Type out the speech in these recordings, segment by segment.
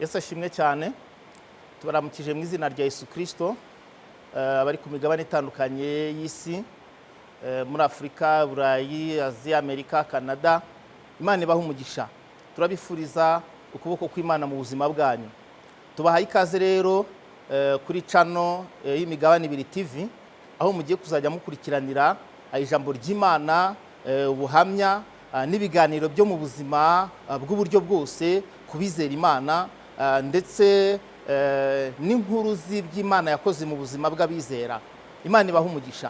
Yesu ashimwe cyane. Tubaramukije mu izina rya Yesu Kirisito abari ku migabane itandukanye y'isi, muri Afurika, Burayi, Aziya, Amerika, Canada. Imana ibaha umugisha. Turabifuriza ukuboko kw'Imana mu buzima bwanyu. Tubahaye ikaze rero kuri channel y'Imigabane Ibiri TV, aho mugiye kuzajya mukurikiranira ijambo ry'Imana, ubuhamya n'ibiganiro byo mu buzima bw'uburyo bwose ku bizera Imana, ndetse n'inkuru z'iby'Imana yakoze mu buzima bw'abizera. Imana ibaha umugisha.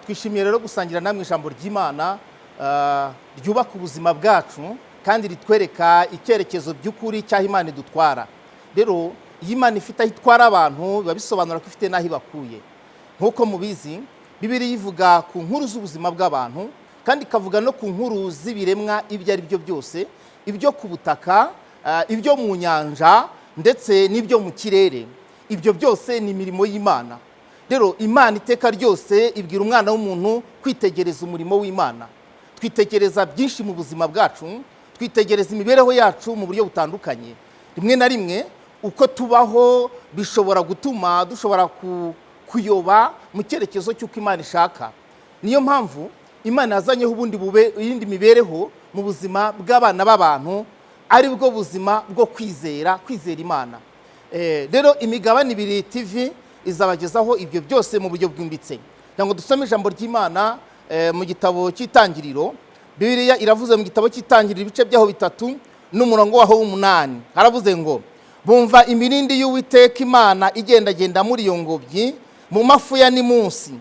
Twishimiye rero gusangira namwe ijambo ry'Imana ryubaka ubuzima bwacu kandi ritwereka icyerekezo by'ukuri cy'aho Imana idutwara. Rero iyo Imana ifite aho itwara abantu, biba bisobanura ko ifite n'aho ibakuye. Nk'uko mubizi, Bibiliya ivuga ku nkuru z'ubuzima bw'abantu, kandi ikavuga no ku nkuru z'ibiremwa ibyo ari byo byose, ibyo ku butaka, ibyo mu nyanja, ndetse n'ibyo mu kirere. Ibyo byose ni imirimo y'Imana. Rero Imana iteka ryose ibwira umwana w'umuntu kwitegereza umurimo w'Imana. Twitegereza byinshi mu buzima bwacu, twitegereza imibereho yacu mu buryo butandukanye. Rimwe na rimwe uko tubaho bishobora gutuma dushobora kuyoba mu cyerekezo cy'uko Imana ishaka. Niyo mpamvu Imana yazanyeho ubundi bube iyindi mibereho mu buzima bw'abana b'abantu, ari bwo buzima bwo kwizera, kwizera Imana. Rero Imigabane Ibiri TV izabagezaho ibyo byose mu buryo bwimbitse. Kugira ngo dusome ijambo ry'Imana mu gitabo cy'Itangiriro, Bibiliya iravuze mu gitabo cy'Itangiriro, ibice byaho bitatu n'umurongo waho w'umunani, haravuze ngo: "Bumva imirindi y'Uwiteka Imana igendagenda muri iyo ngobyi mu mafuya ni munsi.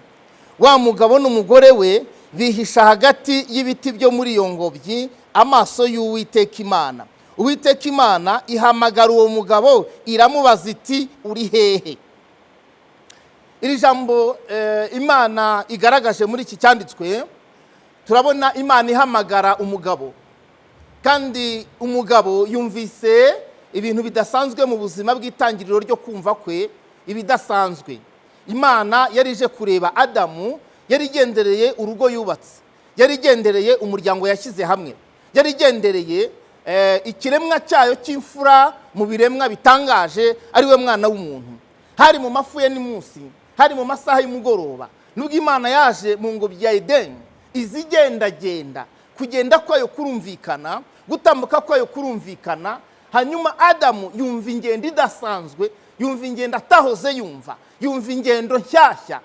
Wa mugabo n'umugore we bihisha hagati y'ibiti byo muri iyo ngobyi amaso y'Uwiteka Imana. Uwiteka Imana ihamagara uwo mugabo, iramubaza iti: 'Uri hehe?'" Iri jambo Imana igaragaje muri iki cyanditswe, turabona Imana ihamagara umugabo, kandi umugabo yumvise ibintu bidasanzwe mu buzima bw'itangiriro ryo kumva kwe ibidasanzwe. Imana yari ije kureba Adamu, yari igendereye urugo yubatse, yari igendereye umuryango yashyize hamwe, yari igendereye ikiremwa cyayo cy'imfura mu biremwa bitangaje, ari we mwana w'umuntu. Hari mu mafuye ni munsi, hari mu masaha y'umugoroba, nubwo Imana yaje mu ngobyi ya Edeni izigendagenda. Kugenda kwayo kurumvikana, gutambuka kwayo kurumvikana. Hanyuma Adamu yumva ingendo idasanzwe, yumva ingendo atahoze yumva, yumva ingendo nshyashya.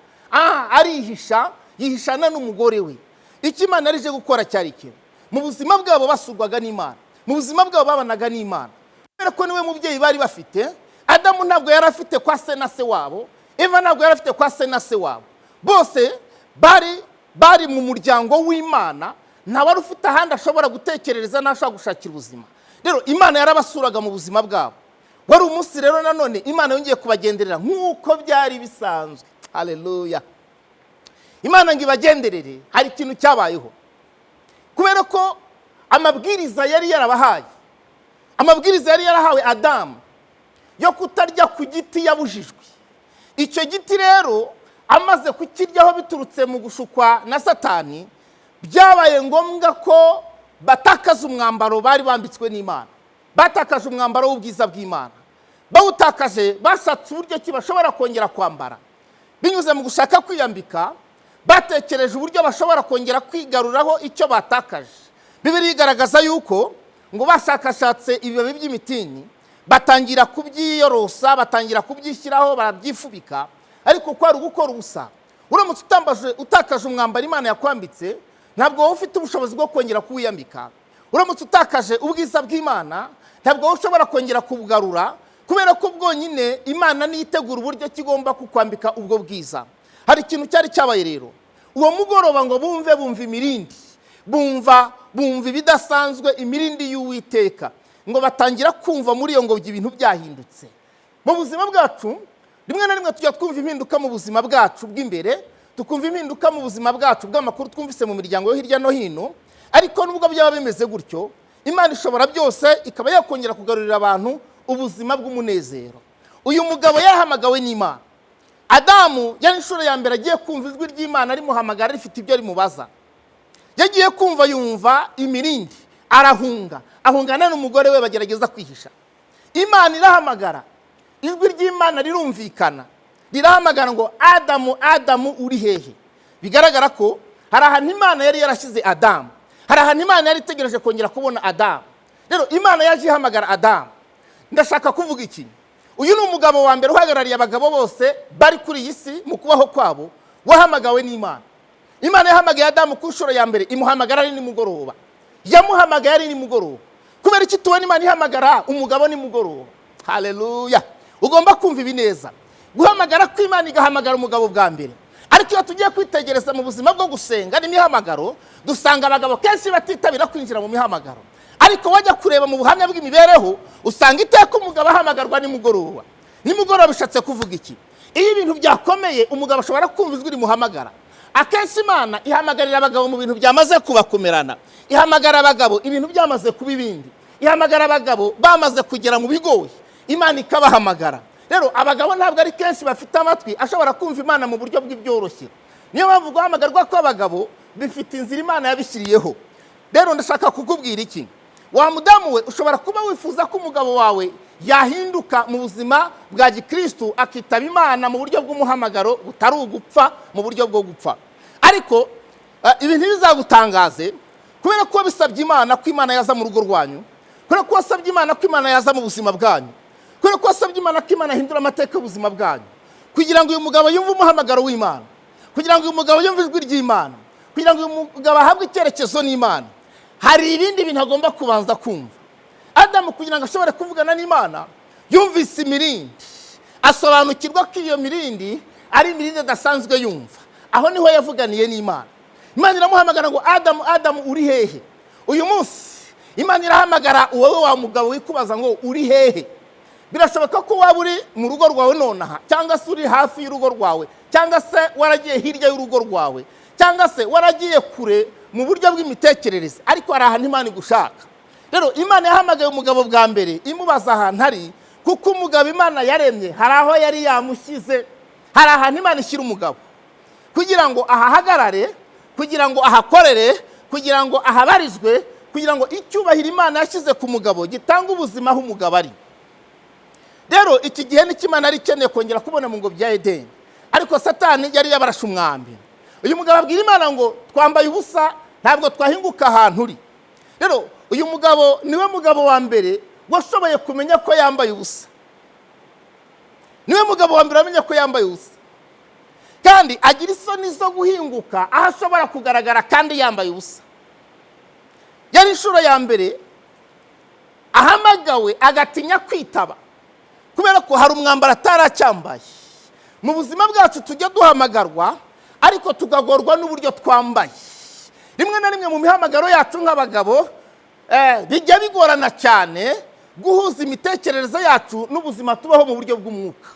Arihisha, yihishana n'umugore we. Icyo Imana yarije gukora cyari ikintu mu buzima bwabo. Basurwaga n'Imana mu buzima bwabo, babanaga n'Imana, kubera ko niwe mubyeyi bari bafite. Adamu ntabwo yari afite kwa se na se wabo, Eva ntabwo yari afite kwa se na se wabo. Bose bari mu muryango w'Imana. Nta wari ufite ahandi ashobora gutekerereza n'ashobora gushakira ubuzima. Rero Imana yarabasuraga mu buzima bwabo. Wari umunsi rero nanone Imana yongeye kubagenderera nk'uko byari bisanzwe. Haleluya! Imana ngo ibagenderere, hari ikintu cyabayeho, kubera ko amabwiriza yari yarabahaye, amabwiriza yari yarahawe Adamu yo kutarya ku giti yabujijwe. Icyo giti rero amaze kukiryaho biturutse mu gushukwa na Satani, byabaye ngombwa ko batakaza umwambaro bari bambitswe n'Imana. Batakaje umwambaro w'ubwiza bw'Imana. Bawutakaje, bashatse uburyo ki bashobora kongera kwambara. Binyuze mu gushaka kwiyambika, batekereje uburyo bashobora kongera kwigaruraho icyo batakaje. Bibiliya igaragaza yuko ngo bashakashatse ibibabi by'imitini, batangira kubyiyorosa, batangira kubyishyiraho, barabyifubika, ariko kwari ugukora ubusa. Uramutse utambaje, utakaje umwambaro Imana yakwambitse, ntabwo wowe ufite ubushobozi bwo kongera kuwiyambika. Uramutse utakaje ubwiza bw'Imana, ntabwo wowe ushobora kongera kubugarura, kubera ko bwonyine Imana niyo itegura uburyo kigomba kukwambika ubwo bwiza. Hari ikintu cyari cyabaye rero uwo mugoroba. Ngo bumve, bumva imirindi, bumva ibidasanzwe, imirindi y'Uwiteka. Ngo batangira kumva muri iyo ngobyi ibintu byahindutse. Mu buzima bwacu, rimwe na rimwe tujya twumva impinduka mu buzima bwacu bw'imbere, tukumva impinduka mu buzima bwacu bw'amakuru twumvise mu miryango yo hirya no hino. Ariko nubwo byaba bimeze gutyo, Imana ishobora byose, ikaba yakongera kugarurira abantu ubuzima bw'umunezero. Uyu mugabo yahamagawe n'Imana. Adamu yari inshuro ya mbere agiye kumva ijwi ry'Imana rimuhamagara, rifite ibyo rimubaza. Yagiye kumva yumva imirindi, arahunga, ahungana n'umugore we, bagerageza kwihisha. Imana irahamagara, ijwi ry'Imana rirumvikana, rirahamagara ngo: "Adamu, Adamu, uri hehe?" Bigaragara ko hari ahantu Imana yari yarashyize Adamu, hari ahantu Imana yari itegereje kongera kubona Adamu. Rero Imana yaje ihamagara Adamu. Ndashaka kuvuga iki? Uyu ni umugabo wa mbere uhagarariye abagabo bose bari kuri iyi si mu kubaho kwabo, wahamagawe n'Imana. Imana yahamagaye Adamu ku nshuro ya mbere, imuhamagara ari nimugoroba. Yamuhamagaye ari nimugoroba. Kubera iki tubona Imana ihamagara umugabo nimugoroba? Haleluya! Ugomba kumva ibi neza. Guhamagara kw'Imana, igahamagara umugabo bwa mbere. Ariko iyo tugiye kwitegereza mu buzima bwo gusenga n'imihamagaro, dusanga abagabo kenshi batitabira kwinjira mu mihamagaro. Ariko wajya kureba mu buhamya bw'imibereho, usanga iteka umugabo ahamagarwa nimugoroba. Nimugoroba bishatse kuvuga iki? Iyo ibintu byakomeye, umugabo ashobora kumva ijwi rimuhamagara. Akenshi Imana ihamagarira abagabo mu bintu byamaze kubakomerana, ihamagara abagabo ibintu byamaze kuba ibindi, ihamagara abagabo bamaze kugera mu bigoye, Imana ikabahamagara. Rero abagabo ntabwo ari kenshi bafite amatwi ashobora kumva Imana mu buryo bw'ibyoroshye. Niyo mpamvu guhamagarwa kw'abagabo bifite inzira Imana yabishyiriyeho. Rero ndashaka kukubwira iki, wa mudamu we: ushobora kuba wifuza ko umugabo wawe yahinduka mu buzima bwa gikristu, akitaba Imana mu buryo bw'umuhamagaro butari ugupfa mu buryo bwo gupfa. Ariko ibi ntibizagutangaze, kubera ko bisabye Imana ko Imana yaza mu rugo rwanyu, kubera ko wasabye Imana ko Imana yaza mu buzima bwanyu, kubera ko wasabye Imana ko Imana ahindura amateka y'ubuzima bwanyu, kugira ngo uyu mugabo yumve umuhamagaro w'Imana, kugira ngo uyu mugabo yumve ijwi ry'Imana, kugira ngo uyu mugabo ahabwe icyerekezo n'Imana, hari ibindi bintu agomba kubanza kumva. Adamu, kugira ngo ashobore kuvugana n'Imana, yumvise imirindi, asobanukirwa ko iyo mirindi ari imirindi adasanzwe yumva. Aho niho yavuganiye n'Imana. Imana iramuhamagara ngo: "Adamu, Adamu, uri hehe?" Uyu munsi Imana irahamagara wowe wa mugabo wikubaza ngo uri hehe. Birashoboka ko waba uri mu rugo rwawe nonaha, cyangwa se uri hafi y'urugo rwawe, cyangwa se waragiye hirya y'urugo rwawe, cyangwa se waragiye kure mu buryo bw'imitekerereze, ariko hari ahantu Imana igushaka. Rero Imana yahamagaye umugabo bwa mbere imubaza ahantu ari, kuko umugabo Imana yaremye hari aho yari yamushyize. Hari ahantu Imana ishyira umugabo kugira ngo ahahagarare, kugira ngo ahakorere, kugira ngo ahabarizwe, kugira ngo icyubahiro Imana yashyize ku mugabo gitange ubuzima aho umugabo ari. Rero iki gihe nicyo Imana yari ikeneye kongera kubona mu ngobyi ya Edeni, ariko Satani yari yabarashe umwambi. Uyu mugabo abwira Imana ngo: "Twambaye ubusa, ntabwo twahinguka ahantu uri." Rero uyu mugabo niwe mugabo wa mbere washoboye kumenya ko yambaye ubusa. Niwe mugabo wa mbere wamenye ko yambaye ubusa, kandi agira isoni zo guhinguka aho ashobora kugaragara kandi yambaye ubusa. Yari inshuro ya mbere ahamagawe agatinya kwitaba, kubera ko hari umwambaro ataracyambaye. Mu buzima bwacu tujya duhamagarwa, ariko tugagorwa n'uburyo twambaye. Rimwe na rimwe mu mihamagaro yacu nk'abagabo, bijya bigorana cyane guhuza imitekerereze yacu n'ubuzima tubaho mu buryo bw'umwuka.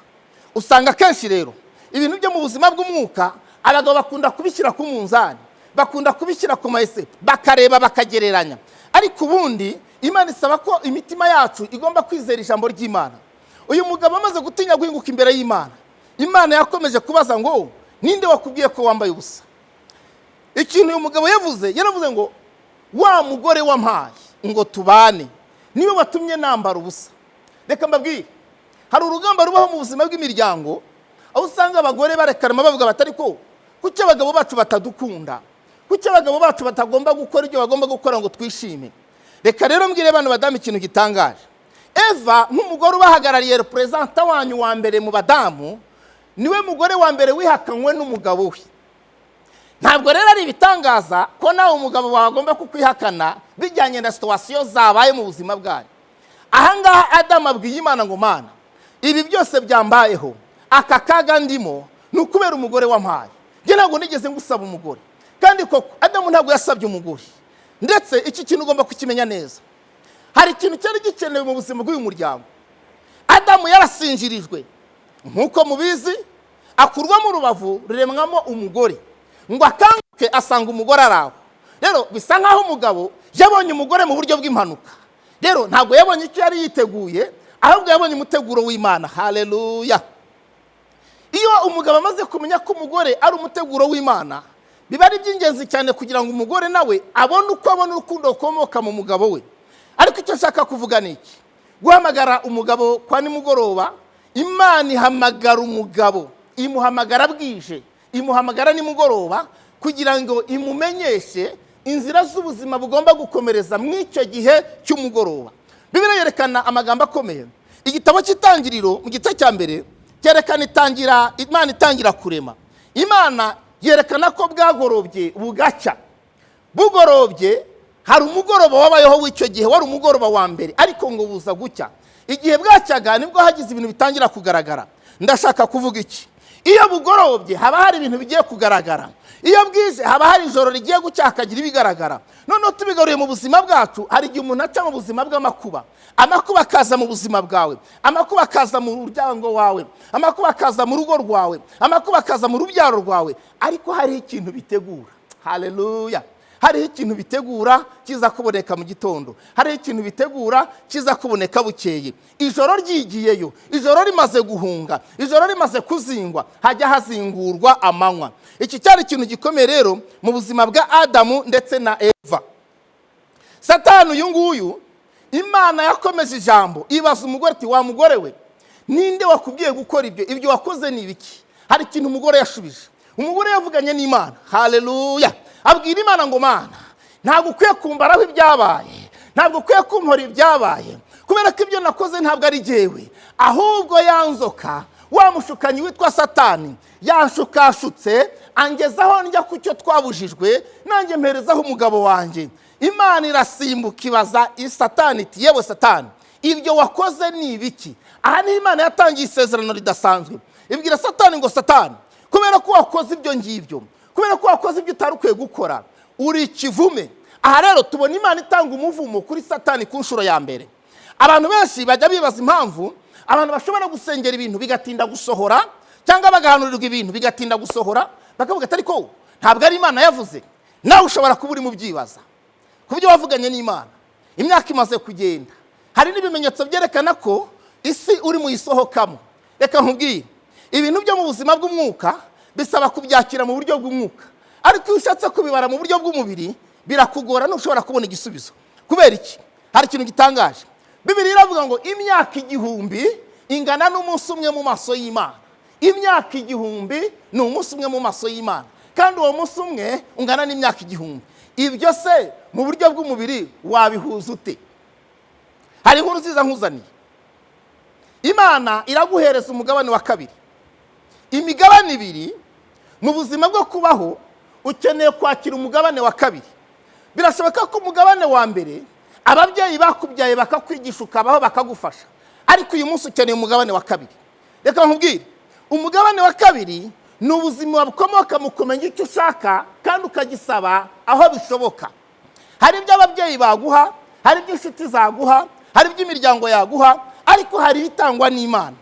Usanga akenshi rero ibintu byo mu buzima bw'umwuka abagabo bakunda kubishyira ku munzani, bakunda kubishyira ku mayese, bakareba, bakagereranya. Ariko ubundi Imana isaba ko imitima yacu igomba kwizera ijambo ry'Imana. Uyu mugabo amaze gutinya guhinguka imbere y'Imana, Imana yakomeje kubaza ngo: "Ninde wakubwiye ko wambaye ubusa?" Ikintu uyu mugabo yavuze, yaravuze ngo: "Wa mugore wampaye ngo tubane niwe watumye nambara ubusa." Reka mbabwire, hari urugamba rubaho mu buzima bw'imiryango, aho usanga abagore barekarama bavuga bati: "Ariko kuki abagabo bacu batadukunda? Kuki abagabo bacu batagomba gukora ibyo bagomba gukora ngo twishime?" Reka rero mbwire bano badamu ikintu gitangaje. Eva, nk'umugore ubahagarariye, représentant wanyu wa mbere mu badamu, niwe mugore wa mbere wihakanywe n'umugabo we. Ntabwo rero ari ibitangaza ko nawe umugabo wawe agomba kukwihakana bijyanye na situation zabaye mu buzima bwanyu. Ahangaha Adamu abwiye Imana ngo: "Mana, ibi byose byambayeho, aka kaga ndimo, ni ukubera umugore wampaye. Njye ntabwo nigeze ngusaba umugore." Kandi koko Adamu ntabwo yasabye umugore. Ndetse iki kintu ugomba kukimenya neza. Hari ikintu cyari gikenewe mu buzima bw'uyu muryango. Adamu yarasinjirijwe nk'uko mubizi, akurwamo urubavu, ruremwamo umugore. Ngo akanguke, asanga umugore ari aho. Rero bisa nk'aho umugabo yabonye umugore mu buryo bw'impanuka. Rero ntabwo yabonye icyo yari yiteguye, ahubwo yabonye umuteguro w'Imana. Haleluya! Iyo umugabo amaze kumenya ko umugore ari umuteguro w'Imana, biba ari iby'ingenzi cyane kugira ngo umugore nawe abone uko abona urukundo rukomoka mu mugabo we. Ariko icyo nshaka kuvuga ni iki: Guhamagara umugabo kwa nimugoroba, Imana ihamagara umugabo, imuhamagara bwije, imuhamagara nimugoroba, kugira ngo imumenyeshe inzira z'ubuzima bugomba gukomereza mu icyo gihe cy'umugoroba. Bibiliya yerekana amagambo akomeye. Igitabo cy'Itangiriro mu gice cya mbere cyerekana itangira, Imana itangira kurema. Imana yerekana ko bwagorobye bugacya. Bugorobye, hari umugoroba wabayeho w'icyo gihe, wari umugoroba wa mbere, ariko ngo buza gucya. Igihe bwacyaga nibwo hagize ibintu bitangira kugaragara. Ndashaka kuvuga iki? Iyo bugorobye haba hari ibintu bigiye kugaragara. Iyo bwije haba hari ijoro rigiye gucya, hakagira ibigaragara. Noneho tubigaruye mu buzima bwacu, hari igihe umuntu aca mu buzima bw'amakuba. Amakuba akaza mu buzima bwawe, amakuba akaza mu muryango wawe, amakuba akaza mu rugo rwawe, amakuba akaza mu rubyaro rwawe, ariko hariho ikintu bitegura. Haleluya! Hariho ikintu bitegura kiza kuboneka mu gitondo, hariho ikintu bitegura kiza kuboneka bukeye. Ijoro ryigiyeyo, ijoro rimaze guhunga, ijoro rimaze kuzingwa, hajya hazingurwa amanywa. Iki cyari ikintu gikomeye rero mu buzima bwa Adamu ndetse na Eva. Satani uyu nguyu, Imana yakomeje ijambo, ibaza umugore ati: "Wa mugore we, ninde wakubwiye gukora ibyo? Ibyo wakoze ni ibiki?" Hari ikintu umugore yashubije. Umugore yavuganye n'Imana. Haleluya! Abwira Imana ngo: "Mana, ntabwo ukwiye kumbaraho ibyabaye, ntabwo ukwiye kumpora ibyabaye, kubera ko ibyo nakoze ntabwo ari jyewe, ahubwo ya nzoka, wa mushukanyi witwa Satani, yanshukashutse angezaho njya ku cyo twabujijwe, nanjye mperezaho umugabo wanjye." Imana irasimbuka, ibaza Satani iti: "Yewe Satani, ibyo wakoze ni ibiki?" Aha niho Imana yatangiye isezerano ridasanzwe, ibwira Satani ngo: "Satani, kubera ko wakoze ibyo ngibyo, kubera ko wakoze ibyo utari ukwiye gukora, uri ikivume." Aha rero tubona Imana itanga umuvumo kuri Satani ku nshuro ya mbere. Abantu benshi bajya bibaza impamvu abantu bashobora gusengera ibintu bigatinda gusohora, cyangwa bagahanurirwa ibintu bigatinda gusohora, bakavuga ati: "Ariko ntabwo ari Imana yavuze?" Nawe ushobora kuba uri mu byibaza ku byo wavuganye n'Imana, imyaka imaze kugenda, hari n'ibimenyetso byerekana ko isi uri mu isohokamo. Reka nkubwire, ibintu byo mu buzima bw'umwuka bisaba kubyakira mu buryo bw'umwuka, ariko iyo ushatse kubibara mu buryo bw'umubiri birakugora, ntushobora kubona igisubizo. Kubera iki? Hari ikintu gitangaje. Bibiliya iravuga ngo imyaka 1000 ingana n'umunsi umwe mu maso y'Imana. Imyaka 1000 ni umunsi umwe mu maso y'Imana, kandi uwo munsi umwe ungana n'imyaka 1000. Ibyo se mu buryo bw'umubiri wabihuza ute? Hari inkuru nziza nkuzaniye. Imana iraguhereza umugabane wa kabiri. Imigabane ibiri mu buzima bwo kubaho, ukeneye kwakira umugabane wa kabiri. Birashoboka ko umugabane wa mbere ababyeyi bakubyaye bakakwigisha, ukabaho, bakagufasha, ariko uyu munsi ukeneye umugabane wa kabiri. Reka nkubwire, umugabane wa kabiri ni ubuzima bukomoka mu kumenya icyo ushaka kandi ukagisaba aho bishoboka. Hari ibyo ababyeyi baguha, hari ibyo inshuti zaguha, hari ibyo imiryango yaguha, ariko hari ibitangwa n'Imana.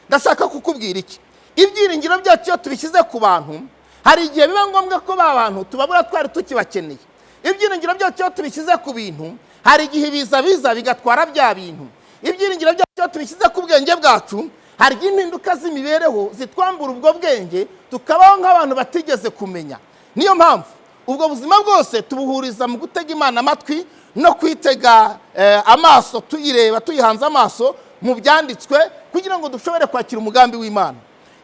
Ndashaka kukubwira iki? Ibyiringiro byacu iyo tubishyize ku bantu, hari igihe biba ngombwa ko ba bantu tubabura twari tukibakeneye. Ibyiringiro byacu iyo tubishyize ku bintu, hari igihe ibiza biza bigatwara bya bintu. Ibyiringiro byacu iyo tubishyize ku bwenge bwacu, hari igihe impinduka z'imibereho zitwambura ubwo bwenge, tukabaho nk'abantu batigeze kumenya. Niyo mpamvu ubwo buzima bwose tubuhuriza mu gutega Imana amatwi no kwitega amaso, tuyireba, tuyihanze amaso mu byanditswe, kugira ngo dushobore kwakira umugambi w'Imana.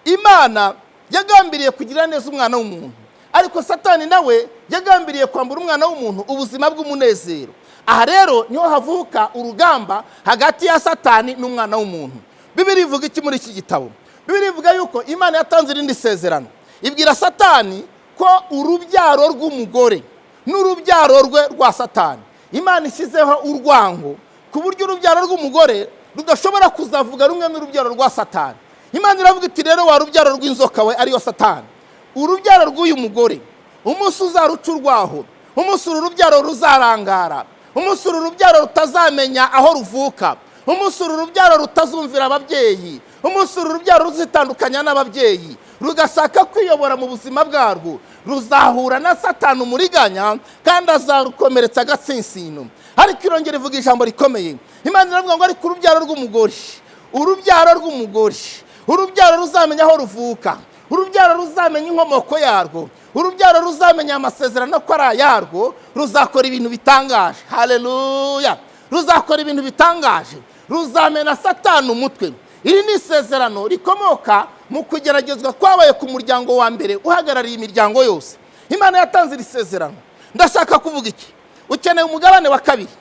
Imana yagambiriye kugira neza umwana w'umuntu, ariko Satani nawe yagambiriye kwambura umwana w'umuntu ubuzima bw'umunezero. Aha rero niho havuka urugamba hagati ya Satani n'umwana w'umuntu. Bibiliya ivuga iki muri iki gitabo? Bibiliya ivuga yuko Imana yatanze irindi sezerano, ibwira Satani ko urubyaro rw'umugore n'urubyaro rwe rwa Satani, Imana ishyizeho urwango ku buryo urubyaro rw'umugore rudashobora kuzavuga rumwe n'urubyaro rwa Satani. Imana iravuga iti: "Rero wa rubyaro rw'inzoka we, ariyo Satani, urubyaro rw'uyu mugore, umunsi uzaruca urwaho, umunsi uru rubyaro ruzarangara, umunsi uru rubyaro rutazamenya aho ruvuka, umunsi uru rubyaro rutazumvira ababyeyi, umunsi uru rubyaro ruzitandukanya n'ababyeyi rugashaka kwiyobora mu buzima bwarwo, ruzahura na Satani umuriganya, kandi azarukomeretsa agatsinsino." Ariko irongera ivuga ijambo rikomeye. Imana iravuga ngo: "Ariko urubyaro rw'umugore, urubyaro rw'umugore, urubyaro ruzamenya aho ruvuka, urubyaro ruzamenya inkomoko yarwo, urubyaro ruzamenya amasezerano ko ari ayarwo, ruzakora ibintu bitangaje." Haleluya! Ruzakora ibintu bitangaje. Ruzamena Satani umutwe. Iri ni isezerano rikomoka mu kugeragezwa kwabaye ku muryango wa mbere uhagarariye imiryango yose. Imana yatanze iri sezerano. Ndashaka kuvuga iki? Ukeneye umugabane wa kabiri.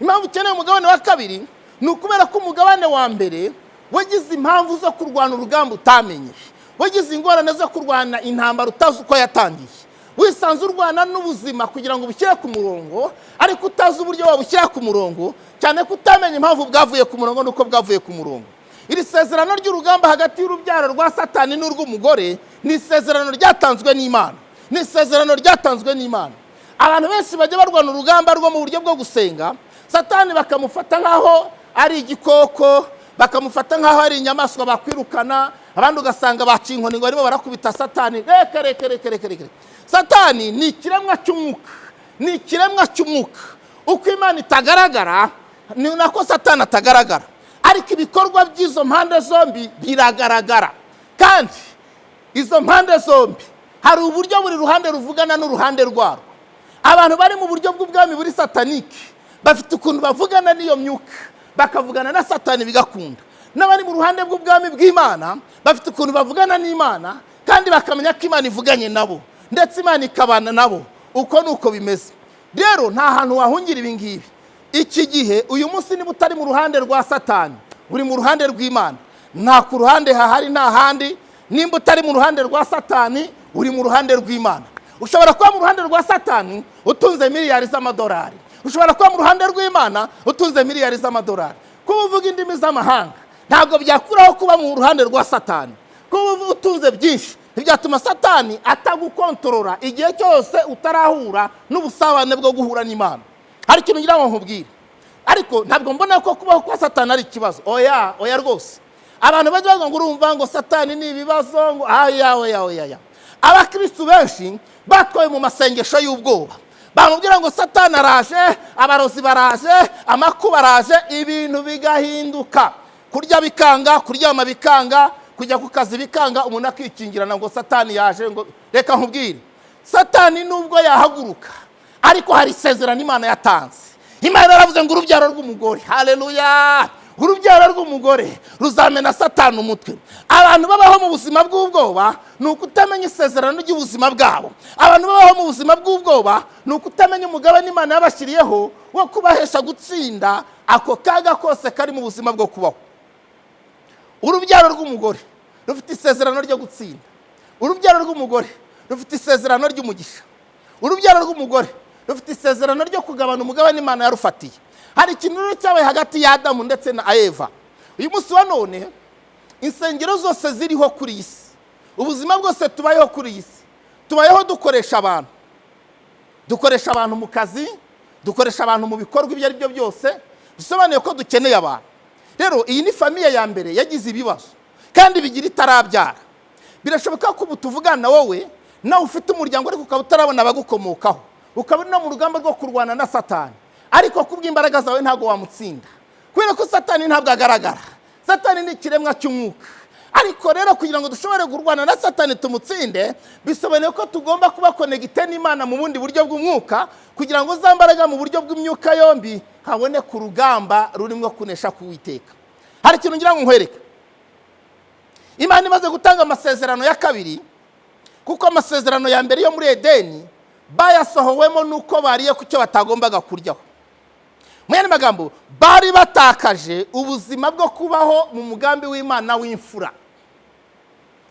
Impamvu ukeneye umugabane wa kabiri ni ukubera ko umugabane wa mbere wagize impamvu zo kurwana urugamba utamenye, wagize ingorane zo kurwana intambara utazi uko yatangiye, wisanze urwana n'ubuzima kugira ngo ubushyire ku murongo, ariko utazi uburyo wabushyira ku murongo, cyane ko utamenya impamvu bwavuye ku murongo n'uko bwavuye ku murongo. Iri sezerano ry'urugamba hagati y'urubyaro rwa Satani n'urw'umugore ni isezerano ryatanzwe n'Imana, ni isezerano ryatanzwe n'Imana. Abantu benshi bajya barwana urugamba rwo mu buryo bwo gusenga, Satani bakamufata nk'aho ari igikoko, bakamufata nk'aho ari inyamaswa bakwirukana, abandi ugasanga baciye inkoni ngo barimo barakubita Satani. Reka, reka, reka, reka, reka! Satani ni ikiremwa cy'umwuka, ni ikiremwa cy'umwuka. Uko Imana itagaragara ni nako Satani atagaragara, ariko ibikorwa by'izo mpande zombi biragaragara. Kandi izo mpande zombi hari uburyo buri ruhande ruvugana n'uruhande rwarwo. Abantu bari mu buryo bw'ubwami buri satanique bafite ukuntu bavugana n'iyo myuka, bakavugana na Satani bigakunda. N'abari mu ruhande bw'ubwami bw'Imana bafite ukuntu bavugana n'Imana, kandi bakamenya ko Imana ivuganye nabo, ndetse Imana ikabana nabo. Uko ni uko bimeze. Rero nta hantu wahungira ibi ngibi. Iki gihe, uyu munsi, niba utari mu ruhande rwa Satani, uri mu ruhande rw'Imana. Nta ku ruhande hahari, nta handi. Nimba utari mu ruhande rwa Satani, uri mu ruhande rw'Imana. Ushobora kuba mu ruhande rwa Satani utunze miliyari z'amadolari, ushobora kuba mu ruhande rw'Imana utunze miliyari z'amadolari. Kuba uvuga indimi z'amahanga ntabwo byakuraho kuba mu ruhande rwa Satani. Kuba utunze byinshi ntibyatuma Satani atagukontorora igihe cyose utarahura n'ubusabane bwo guhura n'Imana. Hari ikintu ngira ngo nkubwire, ariko ntabwo mbona ko kubaho kwa Satani ari ikibazo. Oya, oya rwose. Abantu bajya bavuga ngo urumva ngo Satani ni ibibazo, ngo aya, oya, oya, oya. Abakirisitu benshi batwawe mu masengesho y'ubwoba, bamubwira ngo Satani araje, abarozi baraje, amakuba araje, ibintu bigahinduka, kurya bikanga, kuryama bikanga, kujya ku kazi bikanga, umuntu akikingirana ngo Satani yaje. Ngo reka nkubwire, Satani nubwo yahaguruka, ariko hari isezerano Imana yatanze. Imana yaravuze ngo urubyaro rw'umugore, haleluya, urubyaro rw'umugore ruzamena Satani umutwe. Abantu babaho mu buzima bw'ubwoba ni ukutamenya isezerano ry'ubuzima bwabo. Abantu babaho mu buzima bw'ubwoba ni ukutamenya umugabane Imana yabashyiriyeho wo kubahesha gutsinda ako kaga kose kari mu buzima bwo kubaho. Urubyaro rw'umugore rufite isezerano ryo gutsinda. Urubyaro rw'umugore rufite isezerano ry'umugisha. Urubyaro rw'umugore rufite isezerano ryo kugabana umugabane Imana yarufatiye. Hari ikintu rero cyabaye hagati ya Adamu ndetse na Eva. Uyu munsi wa none, insengero zose ziriho kuri iyi si, ubuzima bwose tubayeho kuri iyi si, tubayeho dukoresha abantu. Dukoresha abantu mu kazi, dukoresha abantu mu bikorwa ibyo ari byo byose, bisobanuye ko dukeneye abantu. Rero iyi ni famille ya mbere yagize ibibazo kandi bigira itarabyara. Birashoboka ko ubu tuvugana wowe nawe ufite umuryango, ariko ukaba utarabona abagukomokaho, ukaba uri no mu rugamba rwo kurwana na Satani, ariko kubw'imbaraga zawe ntabwo wamutsinda, kubera ko Satani ntabwo agaragara. Satani ni ikiremwa cy'umwuka. Ariko rero kugira ngo dushobore kurwana na Satani tumutsinde, bisobanuye ko tugomba kuba connecté n'Imana mu bundi buryo bw'umwuka, kugira ngo za mbaraga mu buryo bw'imyuka yombi haboneke urugamba rurimo kunesha k'Uwiteka. Hari ikintu ngira ngo nkwereke. Imana imaze gutanga amasezerano ya kabiri, kuko amasezerano ya mbere yo muri Edeni bayasohowemo n'uko bariye ku cyo batagombaga kuryaho. Mu yandi magambo, bari batakaje ubuzima bwo kubaho mu mugambi w'Imana w'imfura,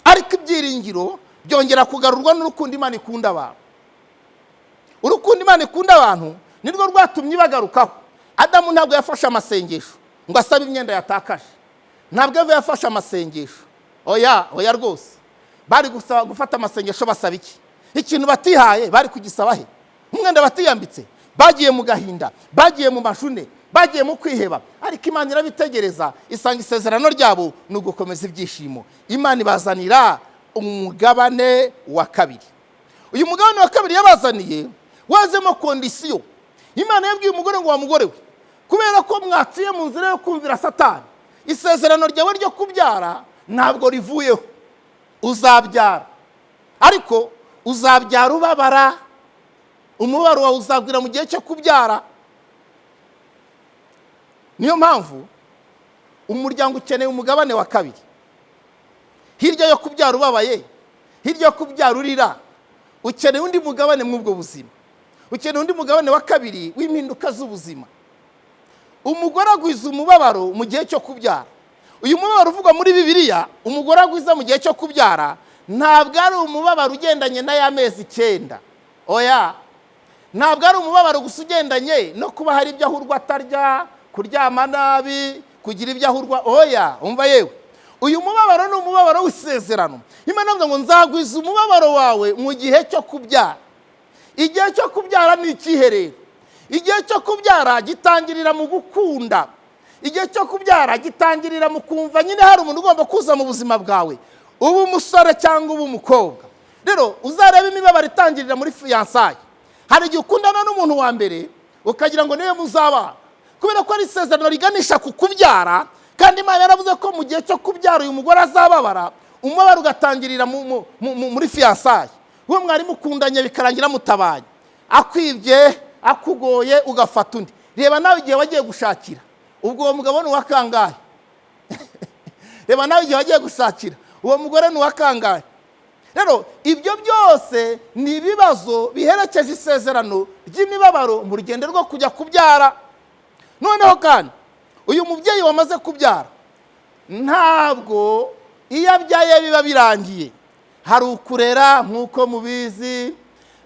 ariko ibyiringiro byongera kugarurwa n'urukundo Imana ikunda abantu. Urukundo Imana ikunda abantu nirwo rwatumye ibagarukaho. Adamu ntabwo yafashe amasengesho ngo asabe imyenda yatakaje, ntabwo Eva yafashe amasengesho. Oya, oya rwose. Bari gusaba gufata amasengesho basaba iki? Ikintu batihaye bari kugisaba he? Umwenda batiyambitse? Bagiye mu gahinda, bagiye mu mashune, bagiye mu kwiheba, ariko Imana irabitegereza, isanga isezerano ryabo ni ugukomeza ibyishimo. Imana ibazanira umugabane wa kabiri. Uyu mugabane wa kabiri yabazaniye wazemo condition. Imana yabwiye umugore ngo: "Wa mugore we, kubera ko mwaciye mu nzira yo kumvira Satani, isezerano ryawe ryo kubyara ntabwo rivuyeho. Uzabyara, ariko uzabyara ubabara. Umubabaro wawe uzagwira mu gihe cyo kubyara." Niyo mpamvu Umuryango ukeneye umugabane wa kabiri. Hirya yo kubyara ubabaye, hirya yo kubyara urira, ukeneye undi mugabane mw'ubwo buzima, ukeneye undi mugabane wa kabiri w'impinduka z'ubuzima. Umugore agwiza umubabaro mu gihe cyo kubyara. Uyu mubabaro uvugwa muri Bibiliya, umugore agwiza mu gihe cyo kubyara, ntabwo ari umubabaro ugendanye n'aya mezi 9, oya. Ntabwo ari umubabaro gusa ugendanye no kuba hari ibyo ahurwa atarya, kuryama nabi, kugira ibyo ahurwa, oya. Umva yewe, uyu mubabaro ni umubabaro w'isezerano. Imana ivuga ngo: "Nzagwiza umubabaro wawe mu gihe cyo kubyara." Igihe cyo kubyara ni ikihe rero? Igihe cyo kubyara gitangirira mu gukunda. Igihe cyo kubyara gitangirira mu kumva nyine hari umuntu ugomba kuza mu buzima bwawe, uba umusore cyangwa uba umukobwa. Rero uzarebe imibabaro itangirira muri fiançailles. Hari igihe ukundana n'umuntu wa mbere ukagira ngo niwe muzabana, kubera ko ari isezerano riganisha ku kubyara, kandi Imana yaravuze ko mu gihe cyo kubyara uyu mugore azababara. Umubabaro ugatangirira muri fiançailles. Uwo mwari mukundanye bikarangira mutabaye, akwibye, akugoye, ugafata undi. Reba nawe igihe wagiye gushakira, ubwo uwo mugabo ni uwa kangahe? Reba nawe igihe wagiye gushakira, uwo mugore ni uwa kangahe? Rero ibyo byose ni ibibazo biherekeje isezerano ry'imibabaro mu rugendo rwo kujya kubyara. Noneho kandi uyu mubyeyi wamaze kubyara, ntabwo iyo abyaye biba birangiye. Hari ukurera nk'uko mubizi,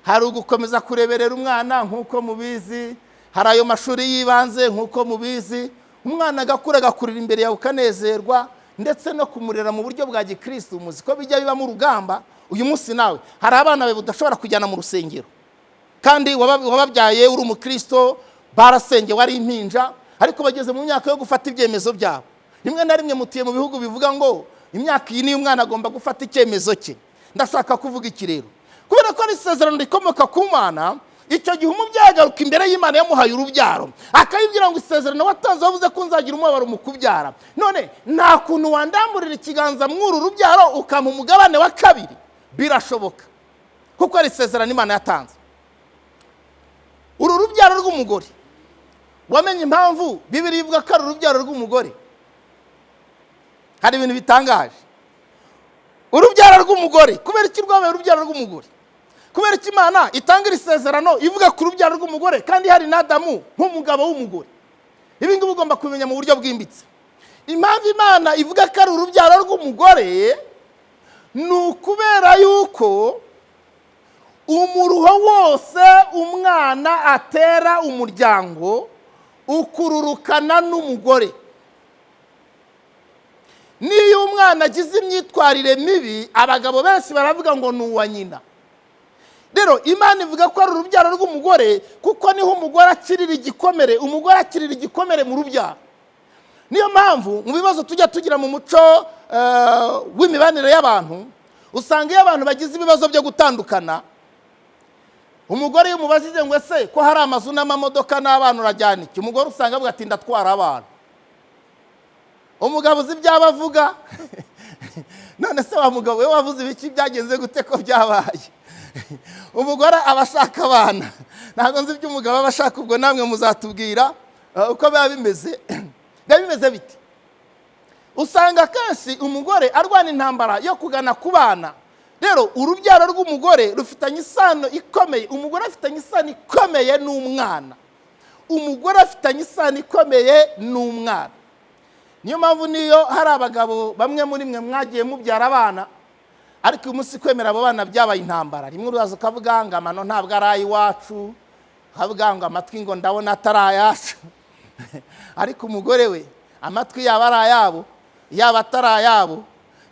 hari ugukomeza kureberera umwana nk'uko mubizi, hari ayo mashuri y'ibanze nk'uko mubizi. Umwana agakura, agakurira imbere yawe, ukanezerwa, ndetse no kumurera mu buryo bwa gikirisitu muzi ko bijya bibamo urugamba. Uyu munsi nawe hari abana bawe udashobora kujyana mu rusengero, kandi wababyaye uri umukristo, barasengewe ari impinja, ariko bageze mu myaka yo gufata ibyemezo byabo. Rimwe na rimwe mutuye mu bihugu bivuga ngo imyaka iyi niyo umwana agomba gufata icyemezo cye. Ndashaka kuvuga iki rero? Kubera ko ari isezerano rikomoka ku Mana, icyo gihe umubyeyi agaruka imbere y'Imana yamuhaye urubyaro, akayibwira ngo: "Isezerano watanze, wavuze ko nzagira umubabaro mu kubyara. None nta kuntu wandamburira ikiganza mw'uru rubyaro ukampa umugabane wa kabiri?" Birashoboka, kuko ari isezerano Imana yatanze. Uru rubyaro rw'umugore, wamenye impamvu Bibiliya ivuga ko ari urubyaro rw'umugore? Hari ibintu bitangaje. Urubyaro rw'umugore, kubera iki rwabaye urubyaro rw'umugore? Kubera iki Imana itanga iri sezerano ivuga ku rubyaro rw'umugore kandi hari na Adamu nk'umugabo w'umugore? Ibi ngibi ugomba kubimenya mu buryo bwimbitse. Impamvu Imana ivuga ko ari urubyaro rw'umugore ni ukubera yuko umuruho wose umwana atera umuryango ukururukana n'umugore. Niyo umwana agize imyitwarire mibi, abagabo benshi baravuga ngo ni uwa nyina. Rero Imana ivuga ko ari urubyaro rw'umugore kuko niho umugore akirira igikomere. Umugore akirira igikomere mu rubyaro. Niyo mpamvu mu bibazo tujya tugira mu muco w'imibanire y'abantu, usanga iyo abantu bagize ibibazo byo gutandukana, umugore iyo umubajije ngo: "Ese ko hari amazu n'amamodoka n'abana, urajyana iki?" Umugore usanga avuga ati: "Ndatwara abana." Umugabo uzi ibyaba avuga? None se wa mugabo we, wavuze ibiki? Byagenze gute ko byabaye? Umugore aba ashaka abana. Ntabwo nzi ibyo umugabo aba ashaka, ubwo namwe muzatubwira uko biba bimeze. Biba bimeze bite? Usanga akenshi umugore arwana intambara yo kugana ku bana. Rero urubyaro rw'umugore rufitanye isano ikomeye. Umugore afitanye isano ikomeye n'umwana. Umugore afitanye isano ikomeye n'umwana. Niyo mpamvu niyo hari abagabo bamwe muri mwe mwagiye mubyara abana, ariko uyu munsi kwemera abo bana byabaye intambara. Rimwe uraza ukavuga ngo amano ntabwo ari ay'iwacu, ukavuga ngo amatwi ngo ndabona atari ayacu. Ariko umugore we, amatwi yaba ari ayabo, yaba atari ayabo,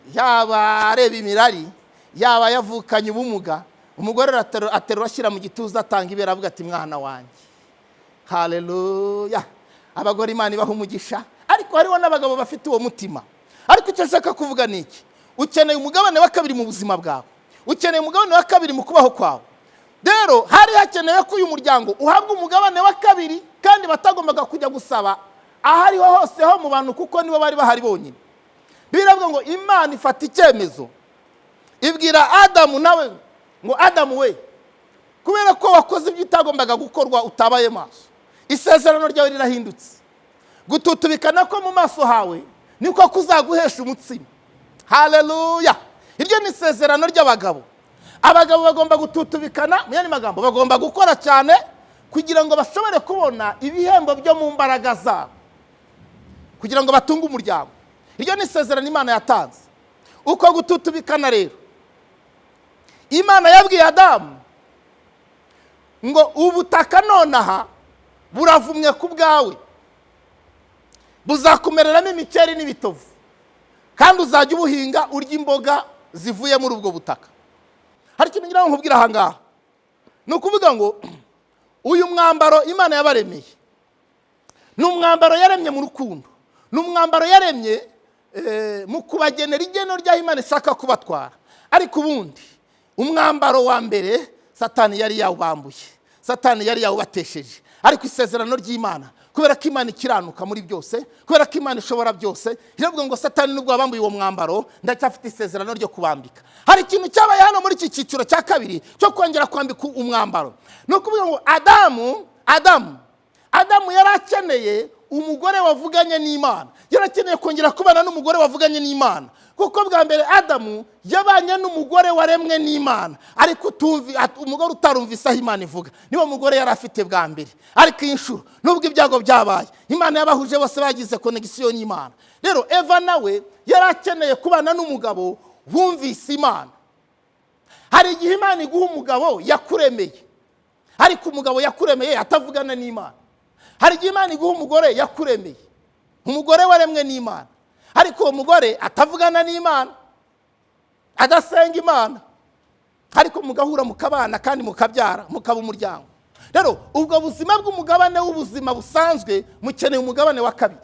yaba areba imirari, yaba yavukanye ubumuga, umugore aterura, ashyira mu gituza, atanga ibere, avuga ati: "Mwana wanjye." Haleluya! Abagore Imana ibaha umugisha, ariko hariho n'abagabo bafite uwo mutima. Ariko icyo nshaka kuvuga ni iki: ukeneye umugabane wa kabiri mu buzima bwawe, ukeneye umugabane wa kabiri mu kubaho kwawe. Rero hari hakenewe ko uyu muryango uhabwa umugabane wa kabiri, kandi batagombaga kujya gusaba aho ariho hose ho mu bantu, kuko nibo bari bahari bonyine. Biravuga ngo Imana ifata icyemezo, ibwira Adamu nawe ngo: "Adamu we, kubera ko wakoze ibyo utagombaga gukorwa, utabaye maso, isezerano ryawe rirahindutse. Gututubikana ko mu maso hawe." Niko kuzaguhesha umutsima. Haleluya! Iryo ni isezerano ry'abagabo. Abagabo bagomba gututubikana, mu yandi magambo bagomba gukora cyane kugira ngo bashobore kubona ibihembo byo mu mbaraga zabo, kugira ngo batunge umuryango. Iryo ni isezerano Imana yatanze. Uko gututubikana rero, Imana yabwiye Adamu ngo ubutaka nonaha buravumwe ku bwawe, buzakumereramo imikeri n'ibitovu, kandi uzajya ubuhinga urya imboga zivuye muri ubwo butaka. Hari ikintu ngira ngo nkubwire aha ngaha, ni ukuvuga ngo uyu mwambaro Imana yabaremeye ni umwambaro yaremye mu rukundo, ni umwambaro yaremye mu kubagenera igeno ry'aho Imana ishaka kubatwara. Ariko ubundi umwambaro wa mbere Satani yari yawubambuye, Satani yari yawubatesheje. Ariko isezerano ry'Imana, kubera ko Imana ikiranuka muri byose, kubera ko Imana ishobora byose, iravuga ngo Satani nubwo wabambuye uwo mwambaro, ndacyafite isezerano ryo kubambika. Hari ikintu cyabaye hano muri iki cyiciro cya kabiri cyo kongera kwambika umwambaro. Ni ukuvuga ngo Adamu yari akeneye umugore wavuganye n'Imana, yari akeneye kongera kubana n'umugore wavuganye n'Imana, kuko bwa mbere Adamu yabanye n'umugore waremwe n'Imana, ariko umugore utarumvise aho Imana ivuga. Niwo mugore yari afite bwa mbere. Ariko iyi nshuro, nubwo ibyago byabaye, Imana yabahuje bose bagize connexion n'Imana. Rero Eva nawe yari akeneye kubana n'umugabo wumvise Imana. Hari igihe Imana iguha umugabo yakuremeye, ariko umugabo yakuremeye atavugana n'Imana. Hari igihe Imana iguha umugore yakuremeye, umugore waremwe n'Imana, ariko uwo mugore atavugana n'Imana, adasenga Imana, ariko mugahura, mukabana, kandi mukabyara, mukaba umuryango. Rero ubwo buzima bw'umugabane w'ubuzima busanzwe, mukeneye umugabane wa kabiri.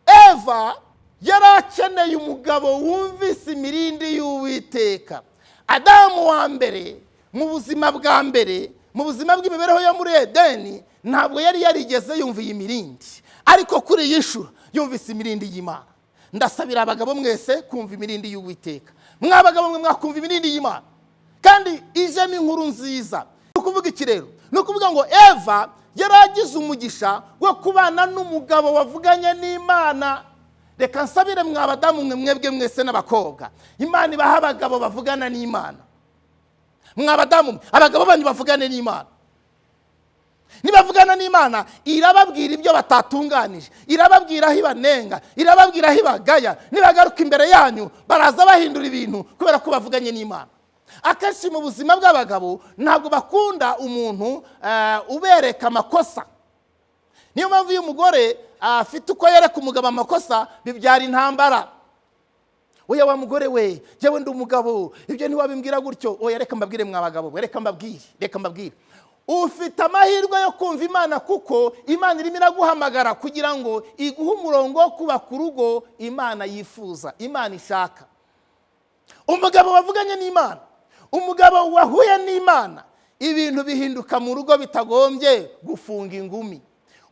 Eva yari akeneye umugabo wumvise imirindi y'Uwiteka. Adamu wa mbere, mu buzima bwa mbere, mu buzima bw'imibereho yo muri Edeni, ntabwo yari yarigeze yumva iyi mirindi, ariko kuri iyi nshuro yumvise imirindi y'Imana. Ndasabira abagabo mwese kumva imirindi y'Uwiteka. Mwa bagabo mwe, mwakumva imirindi y'Imana kandi ijemo inkuru nziza. Ni ukuvuga iki rero? Ni ukuvuga ngo Eva yari agize umugisha wo kubana n'umugabo wavuganye n'Imana. Reka nsabire mwa badamu mwe, mwebwe mwese n'abakobwa, Imana ibaha abagabo bavugana n'Imana. Mwa badamu mwe, abagabo banyu bavugane n'Imana. Nibavugana n'Imana, irababwira ibyo batatunganije, irababwira aho ibanenga, irababwira aho ibagaya. Nibagaruka imbere yanyu, baraza bahindura ibintu kubera ko bavuganye n'Imana. Akenshi mu buzima bw'abagabo ntabwo bakunda umuntu ubereka amakosa. Niyo mpamvu iyo umugore afite uko yereka umugabo amakosa, bibyara intambara. "Oya wa mugore we, jyewe ndi umugabo, ibyo ntiwabimbwira gutyo." Oya, reka mbabwire mwa bagabo we, reka mbabwire, reka mbabwire. Ufite amahirwe yo kumva Imana, kuko Imana irimo iraguhamagara kugira ngo iguhe umurongo wo kubaka urugo Imana yifuza, Imana ishaka. Umugabo wavuganye n'Imana, umugabo wahuye n'Imana, ibintu bihinduka mu rugo bitagombye gufunga ingumi.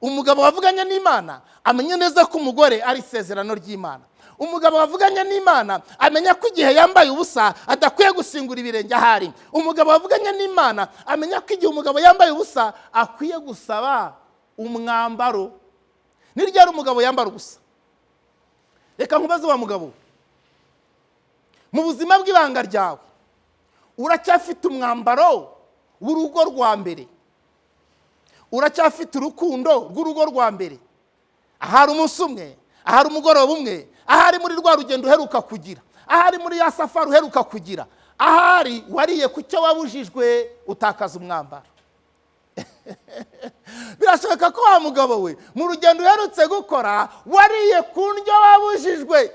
Umugabo wavuganye n'Imana amenya neza ko umugore ari isezerano ry'Imana. Umugabo wavuganye n'Imana amenya ko igihe yambaye ubusa adakwiye gusingura ibirenge ahari. Umugabo wavuganye n'Imana amenya ko igihe umugabo yambaye ubusa akwiye gusaba umwambaro. Ni ryari umugabo yambara ubusa? Reka nkubaze wa mugabo, mu buzima bw'ibanga ryawe uracyafite umwambaro w'urugo rwa mbere? Uracyafite urukundo rw'urugo rwa mbere? Ahari umunsi umwe, ahari umugoroba umwe, ahari muri rwa rugendo uheruka kugira, ahari muri ya safari uheruka kugira, ahari wariye ku cyo wabujijwe utakaza umwambaro. Birashoboka ko wa mugabo we, mu rugendo uherutse gukora wariye ku ndyo wabujijwe,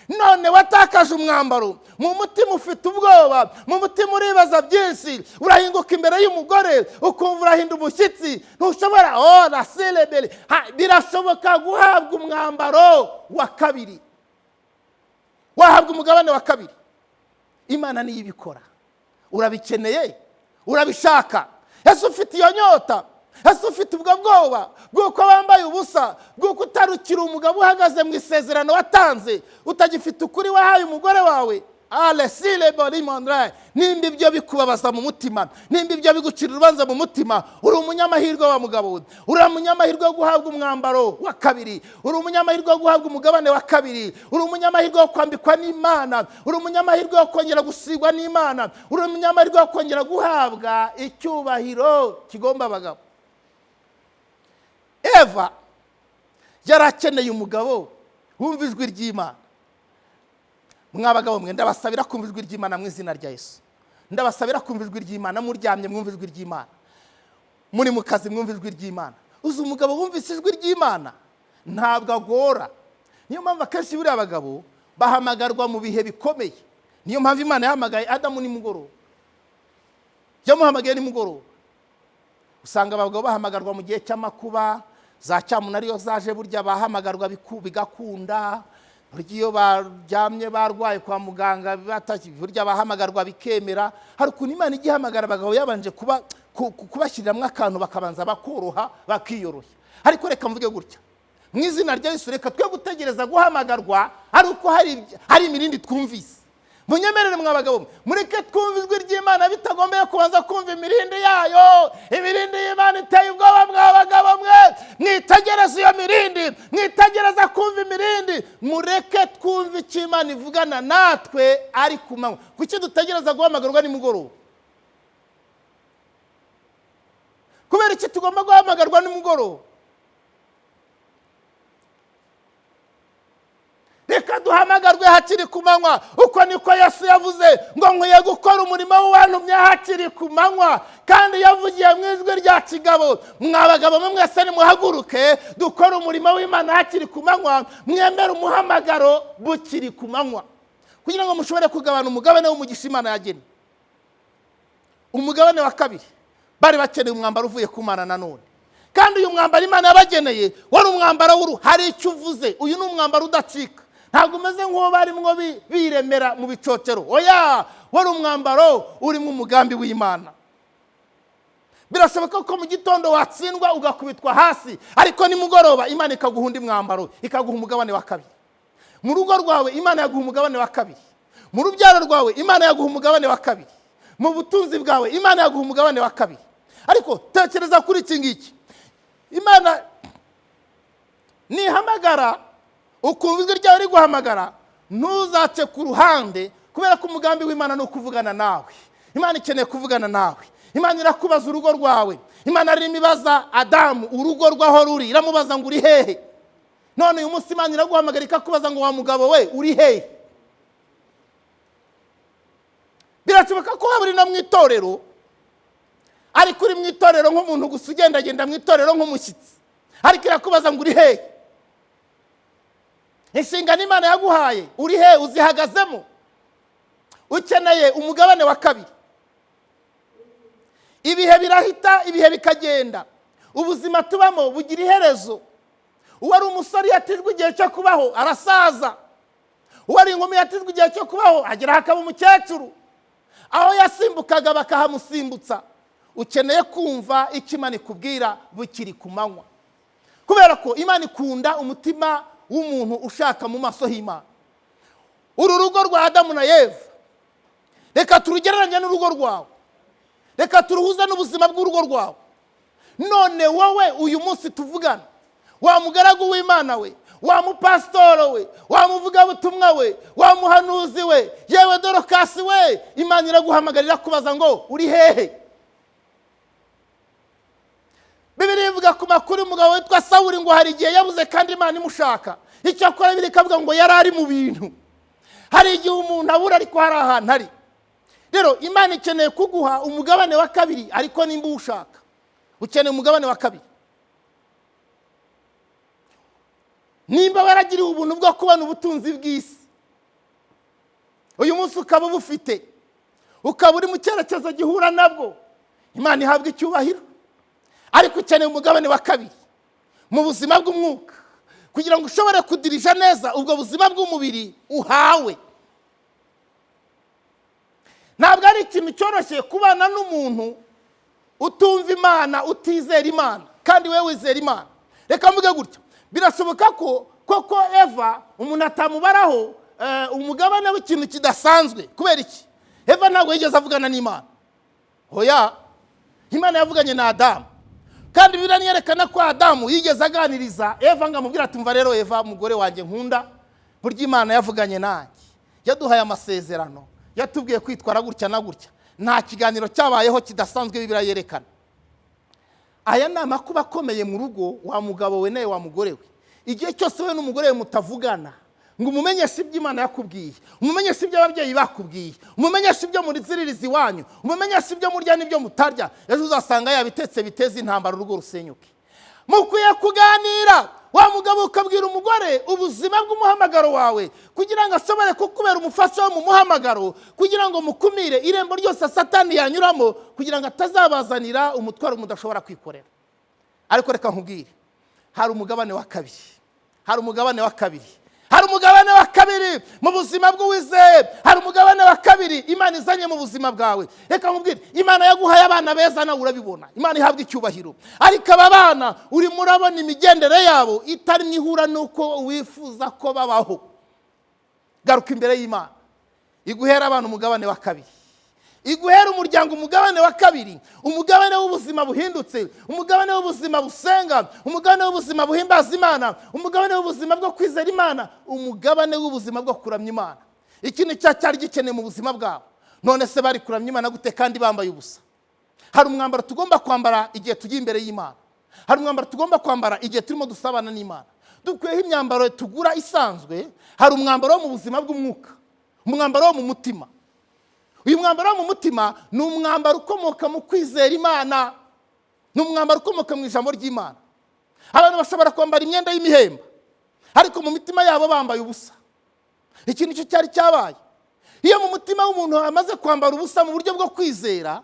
none watakaje umwambaro. Mu mutima ufite ubwoba, mu mutima uribaza byinshi. Urahinguka imbere y'umugore ukumva urahinda umushyitsi, ntushobora. Oh la serebere! Birashoboka guhabwa umwambaro wa kabiri, wahabwa umugabane wa kabiri. Imana niyo ibikora. Urabikeneye? Urabishaka? Ese ufite iyo nyota? Ese ufite ubwo bwoba bw'uko wambaye ubusa, bw'uko utarukira umugabo uhagaze mu isezerano watanze, utagifite ukuri wahaye umugore wawe? Alesile borimondre. Nimba ibyo bikubabaza mu mutima, nimba ibyo bigucira urubanza mu mutima, uri umunyamahirwe wa mugabo we. Uri umunyamahirwe wo guhabwa umwambaro wa kabiri, uri umunyamahirwe wo guhabwa umugabane wa kabiri, uri umunyamahirwe wo kwambikwa n'Imana, uri umunyamahirwe wo kongera gusigwa n'Imana, uri umunyamahirwe wo kongera guhabwa icyubahiro kigomba abagabo. Eva yari akeneye umugabo wumva ijwi ry'Imana. Mwabagabo mwe, ndabasabira kumva ijwi ry'Imana mu izina rya Yesu. Ndabasabira kumva ijwi ry'Imana. Muryamye mwumva ijwi ry'Imana, muri mu kazi mwumva ijwi ry'Imana. Uzi umugabo wumvise ijwi ry'Imana ntabwo agora. Niyo mpamvu akenshi buriya abagabo bahamagarwa mu bihe bikomeye. Niyo mpamvu Imana yahamagaye Adamu nimugoroba, yamuhamagaye nimugoroba. Usanga abagabo bahamagarwa mu gihe cy'amakuba, za cyamunara ariyo zaje, burya bahamagarwa bigakunda. Burya iyo baryamye barwaye kwa muganga, burya bahamagarwa bikemera. Hari ukuntu Imana ijya ihamagara abagabo yabanje kubashyiriramo akantu, bakabanza bakoroha, bakiyoroshya. Ariko reka mvuge gutya mu izina rya Yesu, reka twe gutegereza guhamagarwa ari uko hari imirindi twumvise. Munyemerere mwa bagabo mwe, mureke twumve ijwi ry'Imana bitagombeye kubanza kumva imirindi yayo. Imirindi y'Imana iteye ubwoba mwa bagabo mwe. Mwitegereze iyo mirindi, mwitegereza kumva imirindi, mureke twumve icyo Imana ivugana natwe ari ku manywa. Kuki dutegereza guhamagarwa nimugoroba? Kubera iki tugomba guhamagarwa nimugoroba? Reka duhamagarwe hakiri ku manywa. Uko niko Yesu yavuze ngo nkwiye gukora umurimo w'uwantumye hakiri ku manywa, kandi yavugiye mu ijwi rya kigabo. Mwa bagabo mwe mwese nimuhaguruke dukore umurimo w'Imana hakiri ku manywa, mwemere umuhamagaro bukiri ku manywa, kugira ngo mushobore kugabana umugabane w'umugisha Imana yagennye. Umugabane wa kabiri, bari bakeneye umwambaro uvuye ku Mana nanone. Kandi uyu mwambaro Imana yabageneye wari umwambaro w'uruhu. Hari icyo uvuze, uyu ni umwambaro udacika, ntabwo umeze nk'uwo barimwo biremera mu bicocero. Oya, wari umwambaro urimo umugambi w'Imana. Birashoboka ko mu gitondo watsindwa ugakubitwa hasi, ariko nimugoroba Imana ikaguha undi mwambaro, ikaguha umugabane wa kabiri. Mu rugo rwawe Imana yaguha umugabane wa kabiri, mu rubyaro rwawe Imana yaguha umugabane wa kabiri, mu butunzi bwawe Imana yaguha umugabane wa kabiri. Ariko tekereza kuri iki ngiki, Imana nihamagara ukumva ijwi ryawe riguhamagara, ntuzace ku ruhande, kubera ko umugambi w'Imana ni ukuvugana nawe. Imana ikeneye kuvugana nawe. Imana irakubaza urugo rwawe. Imana irimo ibaza Adamu urugo rwaho ruri, iramubaza ngo uri hehe? None uyu munsi Imana iraguhamagara ikakubaza ngo wa mugabo we uri hehe? Birashoboka ko waba uri no mu itorero, ariko uri mu itorero nk'umuntu gusa ugendagenda mu itorero nk'umushyitsi, ariko irakubaza ngo uri hehe? Inshingano Imana yaguhaye uri hehe? Uzihagazemo? Ukeneye umugabane wa kabiri. Ibihe birahita, ibihe bikagenda, ubuzima tubamo bugira iherezo. Uwari umusore yatijwe igihe cyo kubaho arasaza, uwari inkumi yatijwe igihe cyo kubaho agera hakaba umukecuru, aho yasimbukaga bakahamusimbutsa. Ukeneye kumva icyo Imana ikubwira bukiri ku manywa, kubera ko Imana ikunda umutima w'umuntu ushaka mu maso h'Imana. Uru rugo rwa Adamu na Eva, reka turugereranye n'urugo rwawe, reka turuhuze n'ubuzima bw'urugo rwawe. None wowe uyu munsi tuvugana, wa mugaragu w'Imana we, wa mupasitoro we, wa muvugabutumwa we, wa muhanuzi we, yewe Dorokasi we, Imana iraguhamagarira kubaza ngo uri hehe? Bibiliya ivuga ku makuru y'umugabo witwa Sawuli ngo hari igihe yabuze kandi Imana imushaka. Icyakora Bibiliya ikavuga ngo yari ari mu bintu. Hari igihe umuntu abura ariko hari ahantu ari. Rero Imana ikeneye kuguha umugabane wa kabiri, ariko nimba uwushaka ukeneye umugabane wa kabiri. Nimba waragiriwe ubuntu bwo kubona ubutunzi bw'isi, uyu munsi ukaba ubufite, ukaba uri mu cyerekezo gihura nabwo, Imana ihabwa icyubahiro. Ariko ukeneye umugabane wa kabiri mu buzima bw'umwuka, kugira ngo ushobore kudirija neza ubwo buzima bw'umubiri uhawe. Ntabwo ari ikintu cyoroshye kubana n'umuntu utumva Imana, utizera Imana, kandi wewe wizera Imana. Reka mvuge gutya, birashoboka ko koko Eva umuntu atamubaraho, Umugabane w'ikintu kidasanzwe. Kubera iki? Eva ntabwo yigeze avugana n'Imana. Hoya, Imana yavuganye na Adamu, kandi Bibiliya niyerekana ko Adamu yigeze aganiriza Eva ngo amubwire ati: "Mva rero Eva, umugore wanjye nkunda, burya Imana yavuganye nanjye, yaduhaye amasezerano, yatubwiye kwitwara gutya na gutya." Nta kiganiro cyabayeho kidasanzwe Bibiliya yerekana. Aya ni amakuba akomeye mu rugo, wa mugabo we nawe wa mugore we. Igihe cyose we n'umugore we mutavugana ngo umumenyeshe ibyo Imana yakubwiye, umumenyeshe ibyo ababyeyi bakubwiye, umumenyeshe ibyo muriziririza iwanyu, umumenyeshe ibyo murya n'ibyo mutarya, ejo uzasanga yabitetse biteze intambara, urugo rusenyuke. Mukwiye kuganira. Wa mugabo, ukabwira umugore ubuzima bw'umuhamagaro wawe kugira ngo ashobore kukubera umufasha wo mu muhamagaro, kugira ngo mukumire irembo ryose Satani yanyuramo kugira ngo atazabazanira umutwaro mudashobora kwikorera. Ariko reka nkubwire, hari umugabane wa kabiri, hari umugabane wa kabiri, hari umugabane wa kabiri mu buzima bw'uwizeye. Hari umugabane wa kabiri Imana izanye mu buzima bwawe. Reka nkubwire, Imana yaguhaye abana beza, nawe urabibona, Imana ihabwa icyubahiro. Ariko aba bana urimo urabona imigendere yabo itarimo ihura n'uko wifuza ko babaho. Garuka imbere y'Imana iguhera abana umugabane wa kabiri, iguhera umuryango umugabane wa kabiri, umugabane w'ubuzima buhindutse, umugabane w'ubuzima busenga, umugabane w'ubuzima buhimbaza Imana, umugabane w'ubuzima bwo kwizera Imana, umugabane w'ubuzima bwo kuramya Imana. Iki ni cyo cyari gikeneye mu buzima bwabo. None se bari kuramya Imana gute kandi bambaye ubusa? Hari umwambaro tugomba kwambara igihe tugiye imbere y'Imana. Hari umwambaro tugomba kwambara igihe turimo dusabana n'Imana. Dukwiyeho imyambaro tugura isanzwe. Hari umwambaro wo mu buzima bw'umwuka, umwambaro wo mu mutima. Uyu mwambaro wo mu mutima ni umwambaro ukomoka mu kwizera Imana, ni umwambaro ukomoka mu ijambo ry'Imana. Abantu bashobora kwambara imyenda y'imihemba, ariko mu mitima yabo bambaye ubusa. Iki nicyo cyari cyabaye. Iyo mu mutima w'umuntu hamaze kwambara ubusa mu buryo bwo kwizera,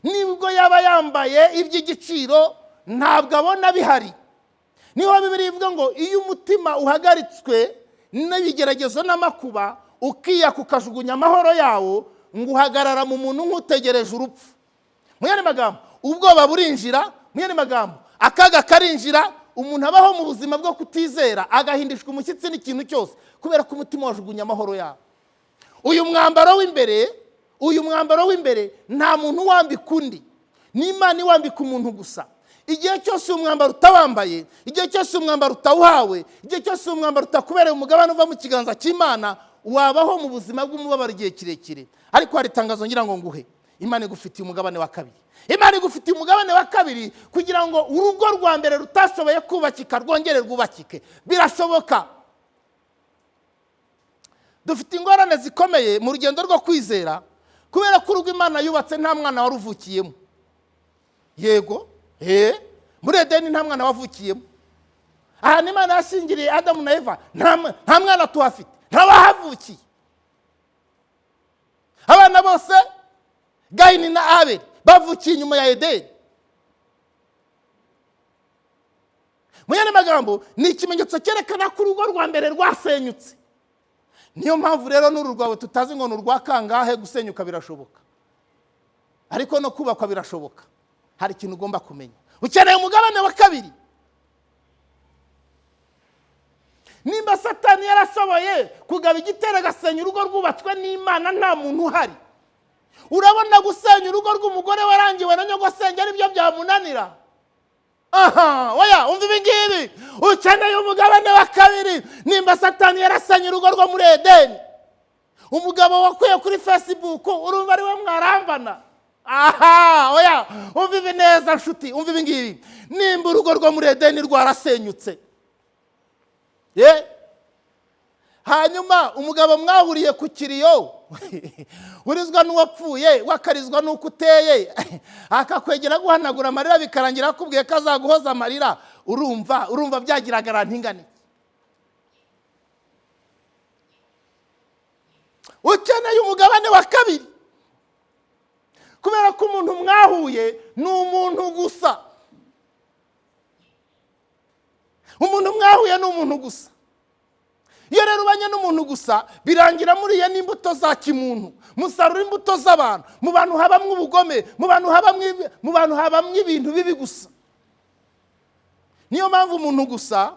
nibwo yaba yambaye iby'igiciro ntabwo abona bihari. Niho Bibiliya ivuga ngo iyo umutima uhagaritswe n'ibigeragezo n'amakuba, ukiyaka ukajugunya amahoro yawo, ngo uhagarara mu muntu nk'utegereje urupfu. Mu yandi magambo, ubwoba burinjira. Mu yandi magambo, akaga karinjira. Umuntu abaho mu buzima bwo kutizera, agahindishwa umushyitsi n'ikintu cyose, kubera ko umutima wajugunya amahoro yawo. Uyu mwambaro w'imbere, uyu mwambaro w'imbere nta muntu wambika undi, ni Imana iwambika umuntu gusa. Igihe cyose uyu mwambaro utawambaye, igihe cyose uyu mwambaro utawuhawe, igihe cyose uyu mwambaro utakubereye umugabane uva mu kiganza cy'Imana, wabaho mu buzima bw'umubabaro igihe kirekire. Ariko hari itangazo ngira ngo nguhe: Imana igufitiye umugabane wa kabiri. Imana igufitiye umugabane wa kabiri kugira ngo urugo rwa mbere rutashoboye kubakika rwongere rwubakike. Birashoboka. Dufite ingorane zikomeye mu rugendo rwo kwizera kubera ko urugo Imana yubatse nta mwana waruvukiyemo. Yego, muri Edeni nta mwana wavukiyemo. Ahantu Imana yashingiriye Adamu na Eva nta mwana tuhafite, ntawahavukiye. Abana bose, Gayini na Abeli, bavukiye inyuma ya Edeni. Mu yandi magambo, ni ikimenyetso cyerekana ko urugo rwa mbere rwasenyutse. Niyo mpamvu rero n'uru rwawe tutazi ngo ni urwa kangahe. Gusenyuka birashoboka, ariko no kubakwa birashoboka. Hari ikintu ugomba kumenya: ukeneye umugabane wa kabiri. Nimba Satani yarashoboye kugaba igitero agasenya urugo rwubatswe n'Imana nta muntu uhari, urabona gusenya urugo rw'umugore warangiwe na nyogosenge aribyo byamunanira? Aha, oya, umva ibi ngibi: ukeneye umugabane wa kabiri. Nimba Satani yarasenye urugo rwo muri Edeni, umugabo wakuye kuri Facebook urumva ari we mwarambana? Aha, oya, umva ibi neza nshuti, umva ibi ngibi: nimba urugo rwo muri Edeni rwarasenyutse, ye hanyuma umugabo mwahuriye ku kiriyo, urizwa n'uwapfuye, wakarizwa n'uko uteye, akakwegera guhanagura amarira, bikarangira akubwiye ko azaguhoza amarira, urumva byagira garanti ingana iki? Ukeneye umugabane wa kabiri kubera ko umuntu mwahuye ni umuntu gusa. Umuntu mwahuye ni umuntu gusa. Iyo rero ubanye n'umuntu gusa, birangira muriye n'imbuto za kimuntu, musarura imbuto z'abantu. Mu bantu habamwo ubugome, mu bantu habamwo ibintu bibi gusa. Niyo mpamvu umuntu gusa,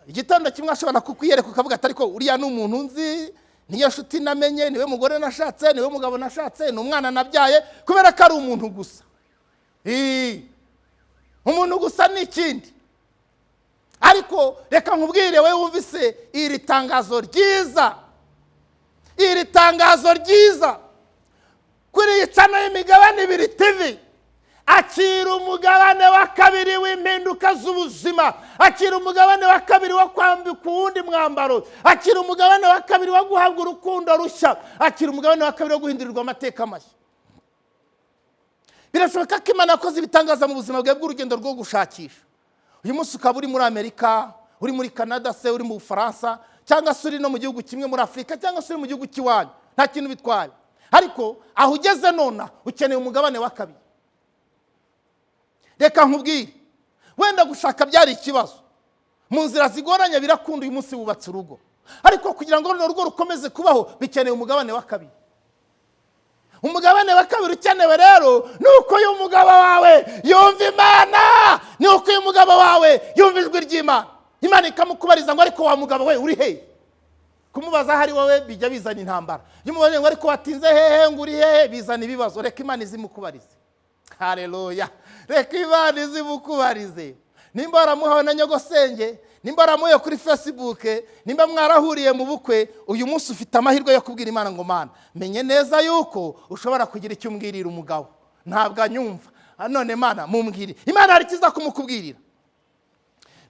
Igitondo kimwe ashobora kukwiyereka ukavuga ati: "Ariko uriya ni umuntu nzi, niyo nshuti namenye, niwe mugore nashatse, niwe mugabo nashatse, ni umwana nabyaye," kubera ko ari umuntu gusa. Umuntu gusa ni ikindi. Ariko reka nkubwire, wowe wumvise iri tangazo ryiza, iri tangazo ryiza kuri iyi channel y'Imigabane Ibiri TV, akira umugabane wa kabiri w'impinduka z'ubuzima, akira umugabane wa kabiri wo kwambika uwundi mwambaro, akira umugabane wa kabiri wo guhabwa urukundo rushya, akira umugabane wa kabiri wo guhindurirwa amateka mashya. Birashoboka ko Imana yakoze ibitangaza mu buzima bwawe bw'urugendo rwo gushakisha. Uyu munsi ukaba uri muri Amerika, uri muri Canada se, uri mu Bufaransa, cyangwa se uri no mu gihugu kimwe muri Afurika, cyangwa se uri mu gihugu cy'iwanyu, nta kintu bitwaye. Ariko aho ugeze nona ukeneye umugabane wa kabiri. Reka nkubwire, wenda gushaka byari ikibazo mu nzira zigoranye, birakunda, uyu munsi wubatse urugo. Ariko kugira ngo runo rugo rukomeze kubaho, bikeneye umugabane wa kabiri. Umugabane wa kabiri ukenewe rero ni uko uyu mugabo wawe yumva Imana, ni uko uyu mugabo wawe yumva ijwi ry'Imana, Imana ikamukubariza ngo: "Ariko wa mugabo we, uri hehe?" Kumubaza aho ari wowe bijya bizana intambara. Iyo umubajije ngo: "Ariko watinze hehe?" ngo: "Uri hehe?" bizana ibibazo. Reka Imana izimukubarize. Hareruya! Reka Imana izimukubarize. Nimba waramuhawe na nyogosenge, nimba waramuhawe kuri Facebook, nimba mwarahuriye mu bukwe, uyu munsi ufite amahirwe yo kubwira Imana ngo: "Mana, menye neza yuko ushobora kugira icyo umbwirira umugabo, ntabwo anyumva. None Mana, mumbwire." Imana hari ikiza kumukubwirira.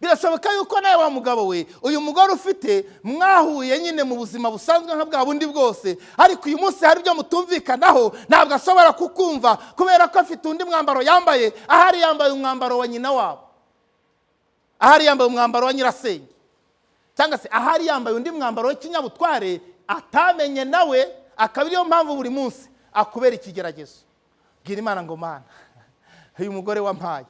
Birashoboka yuko nawe wa mugabo we, uyu mugore ufite mwahuye nyine mu buzima busanzwe nka bwa bundi bwose, ariko uyu munsi hari ibyo mutumvikanaho. Ntabwo ashobora kukumva kubera ko afite undi mwambaro yambaye. Ahari yambaye umwambaro wa nyina wabo, ahari yambaye umwambaro wa nyirasenge, cyangwa se ahari yambaye undi mwambaro w'ikinyabutware atamenye nawe, akaba ariyo mpamvu buri munsi akubera ikigeragezo. Bwira Imana ngo: "Mana, uyu mugore wampaye,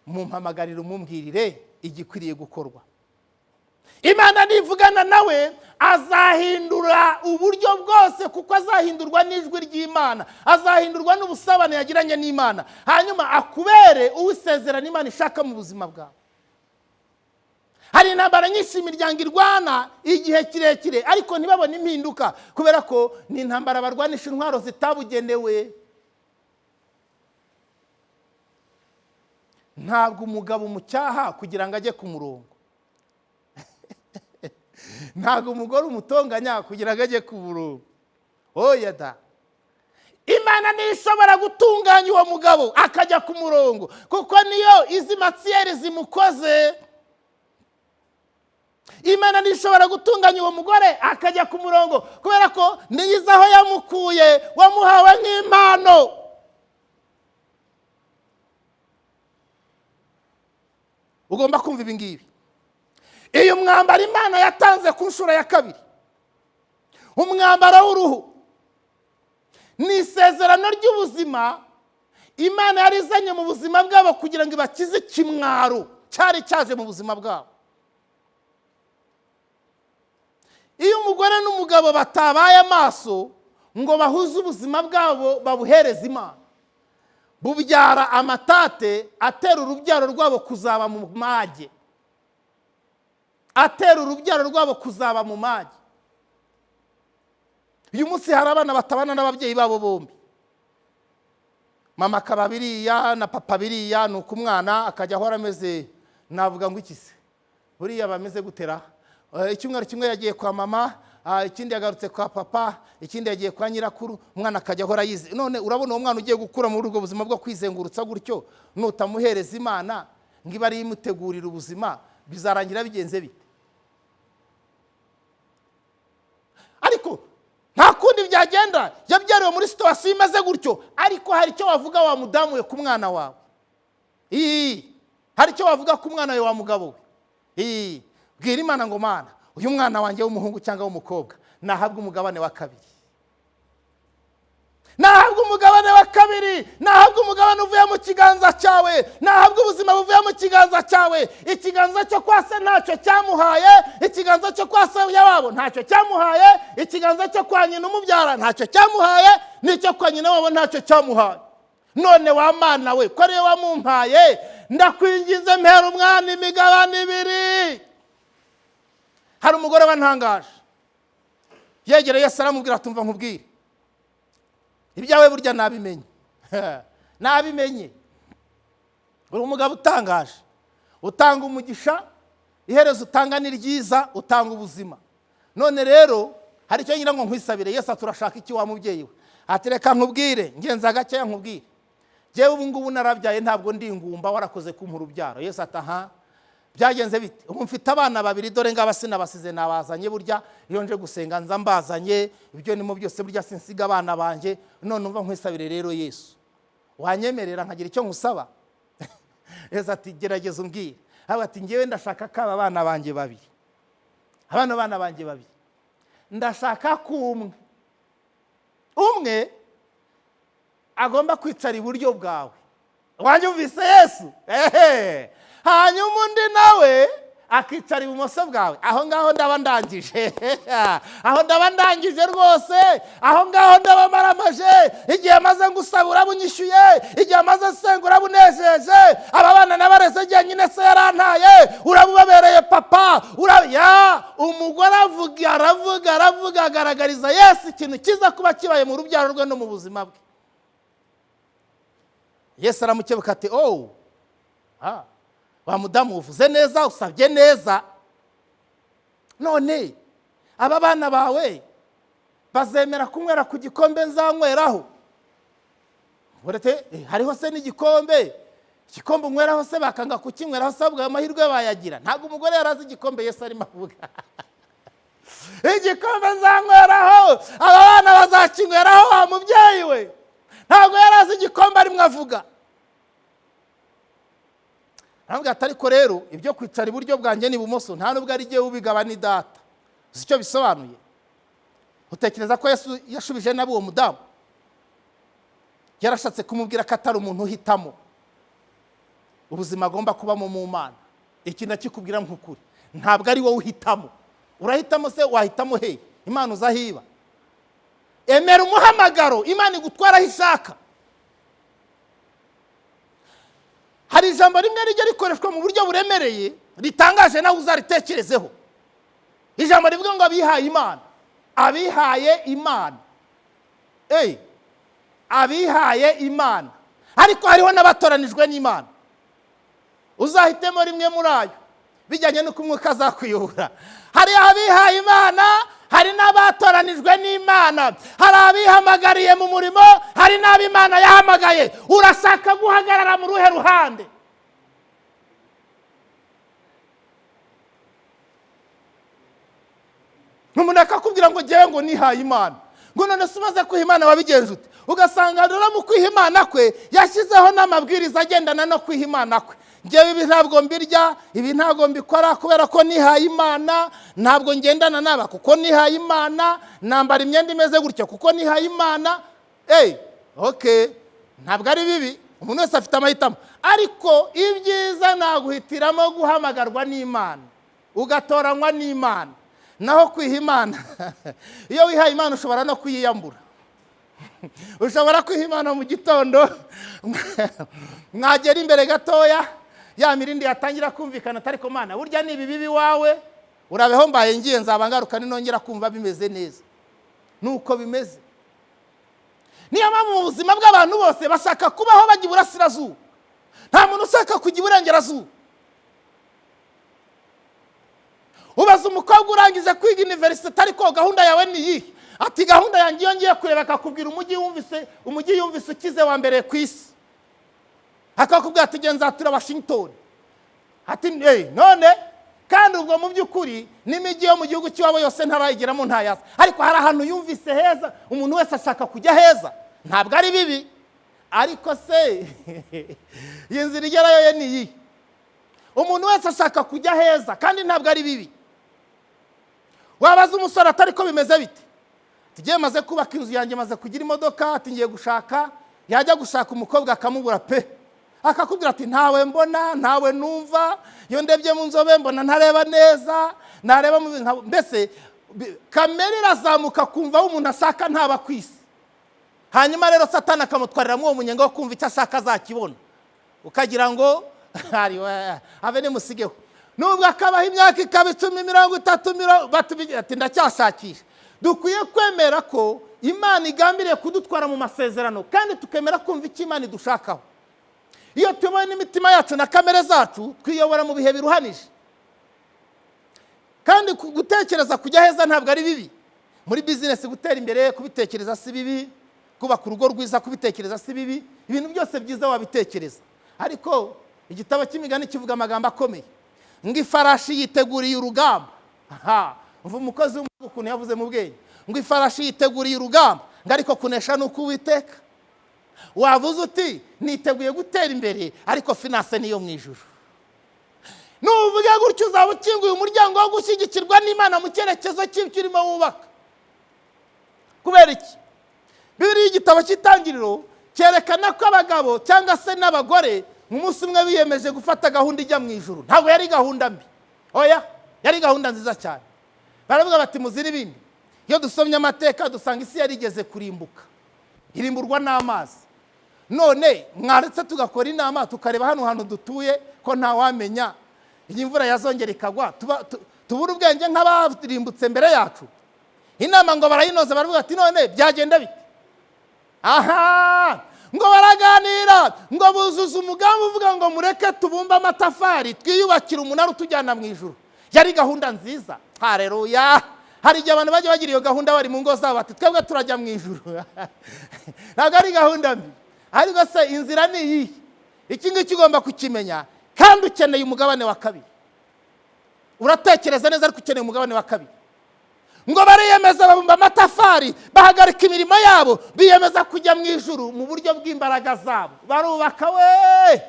mumpamagarire, umumbwirire igikwiriye gukorwa." Imana nivugana nawe, azahindura uburyo bwose, kuko azahindurwa n'ijwi ry'Imana, azahindurwa n'ubusabane yagiranye n'Imana, hanyuma akubere uw'isezerano Imana ishaka mu buzima bwawe. Hari intambara nyinshi imiryango irwana igihe kirekire, ariko ntibabone impinduka, kubera ko ni intambara barwanisha intwaro zitabugenewe. Ntabwo umugabo umucyaha kugira ngo ajye ku murongo, ntabwo umugore umutonganya kugira ngo ajye ku murongo. Oya da! Imana niyo ishobora gutunganya uwo mugabo akajya ku murongo, kuko niyo izi matière zimukoze. Imana niyo ishobora gutunganya uwo mugore akajya ku murongo, kubera ko niyo izi aho yamukuye, wamuhawe nk'impano. Ugomba kumva ibi ngibi: iyo mwambaro Imana yatanze ku nshuro ya kabiri, umwambaro w'uruhu, ni isezerano ry'ubuzima Imana yari izanye mu buzima bwabo kugira ngo ibakize ikimwaro cyari cyaje mu buzima bwabo. Iyo umugore n'umugabo batabaye amaso ngo bahuze ubuzima bwabo babuhereze Imana, bubyara amatate atera urubyaro rwabo kuzaba mu mage, atera urubyaro rwabo kuzaba mu mage. Uyu munsi hari abana batabana n'ababyeyi babo bombi, mama akaba biriya na papa biriya, ni uko umwana akajya ahora ameze, navuga ngo iki se, buriya bameze gutera. Icyumweru kimwe yagiye kwa mama, ikindi yagarutse kwa papa, ikindi yagiye kwa nyirakuru, umwana akajya ahora yize. None urabona uwo mwana ugiye gukura muri ubwo buzima bwo kwizengurutsa gutyo, nutamuhereza Imana ngo ibe ariyo imutegurira ubuzima, bizarangira bigenze bite? Ariko nta kundi byagenda, yabyariwe muri situation imeze gutyo. Ariko hari icyo wavuga wa mudamu we ku mwana wawe, hari icyo wavuga ku mwana wawe wa mugabo we. Bwira Imana ngo: "Mana, uyu mwana wanjye w'umuhungu cyangwa w'umukobwa nahabwe umugabane wa kabiri, nahabwe umugabane wa kabiri, nahabwe umugabane uvuye mu kiganza cyawe, nahabwe ubuzima buvuye mu kiganza cyawe." Ikiganza cyo kwa se ntacyo cyamuhaye, ikiganza cyo kwa se wabo ntacyo cyamuhaye, ikiganza cyo kwa nyina umubyara ntacyo cyamuhaye, n'icyo kwa nyina wabo ntacyo cyamuhaye. None wa Mana we, ko ariwe wamumpaye, ndakwinginze, mpera umwana imigabane ibiri. Hari umugore wantangaje, yegereye Yesu aramubwira, tumva nkubwire, ibyawe burya nabimenye, nabimenye. Uri umugabo utangaje, utanga umugisha, iherezo utanga ni ryiza, utanga ubuzima. None rero hari icyo ngira ngo nkwisabire. Yesu turashaka iki wa mubyeyi we? Ati reka nkubwire, ngenza gakeya nkubwire, njyewe ubu ngubu narabyaye, ntabwo ndi ingumba, warakoze kumpa urubyaro. Yesu ati aha, byagenze bite? Ubu mfite abana babiri, dore ngaba sinabasize nabazanye, burya iyo nje gusenga nza mbazanye, ibyo nimo byose burya sinsiga abana banjye. None umva nkwisabire rero Yesu, wanyemerera nkagira icyo nkusaba? Yesu ati gerageza umbwire. Ati ngewe ndashaka ko aba bana banjye babiri, abana bana banjye babiri, ndashaka ko umwe umwe agomba kwicara iburyo bwawe. Wanyumvise Yesu? Ehe. Hanyuma undi nawe akicara ibumoso bwawe. Aho ngaho ndaba ndangije, aho ndaba ndangije rwose, aho ngaho ndaba maramaje. Igihe maze ngusaba urabunyishyuye, igihe maze nsenga urabunejeje, aba bana nabareze nyine se yarantaye, urabubabereye papa. Ya umugore avuga, aravuga, aravuga, agaragariza Yesu ikintu kiza kuba kibaye mu rubyaro rwe no mu buzima bwe. Yesu aramukebuka ati oh, wa mudamu uvuze neza, usabye neza, none aba bana bawe bazemera kunywera ku gikombe nzanyweraho? Hariho se n'igikombe, igikombe unyweraho se bakanga kukinyweraho se, babwa amahirwe bayagira. Ntabwo umugore yarazi igikombe Yesu arimo avuga. Igikombe nzanyweraho aba bana bazakinyweraho wa mubyeyi we? Ntabwo yarazi igikombe arimo avuga. Ntabwo ariko rero ibyo kwicara iburyo bwanjye n'ibumoso nta nubwo ari jyewe ubigaba, ni data. Uzi icyo bisobanuye? Utekereza ko Yesu yashubije nabi uwo mudamu? Yarashatse kumubwira ko atari umuntu uhitamo ubuzima agomba kubamo mu Mana. Iki ndakikubwira nk'ukuri, ntabwo ari wowe uhitamo. Urahitamo se? Wahitamo he? Imana uzahiba. Emera umuhamagaro, Imana igutwara aho ishaka. Hari ijambo rimwe rijya rikoreshwa mu buryo buremereye ritangaje, nawe uzaritekerezeho. Ijambo rivuga ngo abihaye Imana, abihaye Imana, abihaye Imana. Ariko hariho n'abatoranijwe n'Imana. Uzahitemo rimwe muri ayo bijyanye n'uko umwuka azakuyobora. Hari abihaye Imana, hari n'abatoranijwe n'Imana, hari abihamagariye mu murimo, hari n'ab'Imana yahamagaye. Urashaka guhagarara mu ruhe ruhande? Umuntu akakubwira ngo ngewe ngo nihaye Imana, ngo none se umaze kwiha Imana wabigenje ute? Ugasanga rero mu kwiha Imana kwe yashyizeho n'amabwiriza agendana no kwiha Imana kwe. Ngewe ibi ntabwo mbirya, ibi ntabwo mbikora kubera ko nihaye Imana, ntabwo ngendana naba kuko nihaye Imana, nambara imyenda imeze gutya kuko nihaye Imana. Okay, ntabwo ari bibi, umuntu wese afite amahitamo, ariko ibyiza naguhitiramo guhamagarwa n'Imana, ugatoranywa n'Imana. Naho kwiha Imana, iyo wihaye Imana ushobora no kuyiyambura. Ushobora kwiha Imana mu gitondo, mwagera imbere gatoya ya mirindi yatangira kumvikana, atari ko Mana burya ni ibibi wawe, urabeho mbaye ngiye nzaba ngaruka ninongera kumva bimeze neza. Nuko bimeze. Niyo mpamvu mu buzima bw'abantu bose bashaka kubaho bajya iburasirazuba, nta muntu ushaka kujya iburengerazuba. Ubaza umukobwa urangije kwiga universite, ariko gahunda yawe ni iyihe? Ati gahunda yanjye iyo ngiye kureba, akakubwira umujyi yumvise, umujyi yumvise ukize wa mbere ku isi, akakubwira ati genza tura Washington. Ati none kandi ubwo mu by'ukuri n'imijyi yo mu gihugu cy'iwabo yose ntarayigeramo, ntayaza, ariko hari ahantu yumvise heza. Umuntu wese ashaka kujya heza, ntabwo ari bibi, ariko se iyi nzira igerayo ye ni iyihe? Umuntu wese ashaka kujya heza kandi ntabwo ari bibi. Wabaza umusore atari ko bimeze bite? Tugiye maze kubaka inzu yanjye, maze kugira imodoka, ati ngiye gushaka. Yajya gushaka umukobwa akamubura pe, akakubwira ati ntawe mbona, ntawe numva, iyo ndebye mu nzobe mbona ntareba neza, nareba mu mbese kamere irazamuka kumva aho umuntu ashaka ntaba ku isi. Hanyuma rero Satani akamutwariramo uwo munyenga wo kumva icyo ashaka azakibona, ukagira ngo habe nimusigeho. Nubwo akabaho imyaka ikaba 10, 30, ati ndacyashakisha. Dukwiye kwemera ko Imana igambiriye kudutwara mu masezerano, kandi tukemera kumva icyo Imana idushakaho. Iyo tuyobowe n'imitima yacu na kamere zacu, twiyobora mu bihe biruhanije. Kandi gutekereza kujya heza ntabwo ari bibi. Muri bizinesi gutera imbere kubitekereza si bibi, kubaka urugo rwiza kubitekereza si bibi, ibintu byose byiza wabitekereza. Ariko igitabo cy'Imigani kivuga amagambo akomeye ngo ifarashi yiteguriye urugamba. Aha mva umukozi w'Umwuka ukuntu yavuze mu bwenge ngo ifarashi yiteguriye urugamba, ngo ariko kunesha ni uko Uwiteka. Wavuze uti niteguye gutera imbere, ariko finance niyo mu ijuru. Nuvuga gutyo uzaba ukinguye umuryango wo gushyigikirwa n'Imana mu cyerekezo cy'ibyo urimo wubaka. Kubera iki? Bibiliya, igitabo cy'Itangiriro cyerekana ko abagabo cyangwa se n'abagore mu munsi umwe biyemeje gufata gahunda ijya mu ijuru. Ntabwo yari gahunda mbi, oya, yari gahunda nziza cyane. Baravuga bati muzire ibindi. Iyo dusomye amateka dusanga isi yari igeze kurimbuka, irimburwa n'amazi. None mwaretse tugakora inama, tukareba hano hantu dutuye ko ntawamenya iyi mvura yazongera ikagwa, tubura ubwenge nk'abarimbutse mbere yacu. Inama ngo barayinoza, baravuga ati none byagenda bite? Aha ngo baraganira, ngo buzuze umugambi uvuga ngo mureke tubumbe amatafari, twiyubakire umunara utujyana mu ijuru. Yari gahunda nziza, hareruya. Hari igihe abantu bajya bagira iyo gahunda bari mu ngo zabo, bati twebwe turajya mu ijuru. Ntabwo ari gahunda mbi, ariko se inzira ni iyihe? Iki ngiki ugomba kukimenya, kandi ukeneye umugabane wa kabiri. Uratekereza neza, ariko ukeneye umugabane wa kabiri. Ngo bariyemeza, babumba amatafari, bahagarika imirimo yabo, biyemeza kujya mu ijuru mu buryo bw'imbaraga zabo. Barubaka we,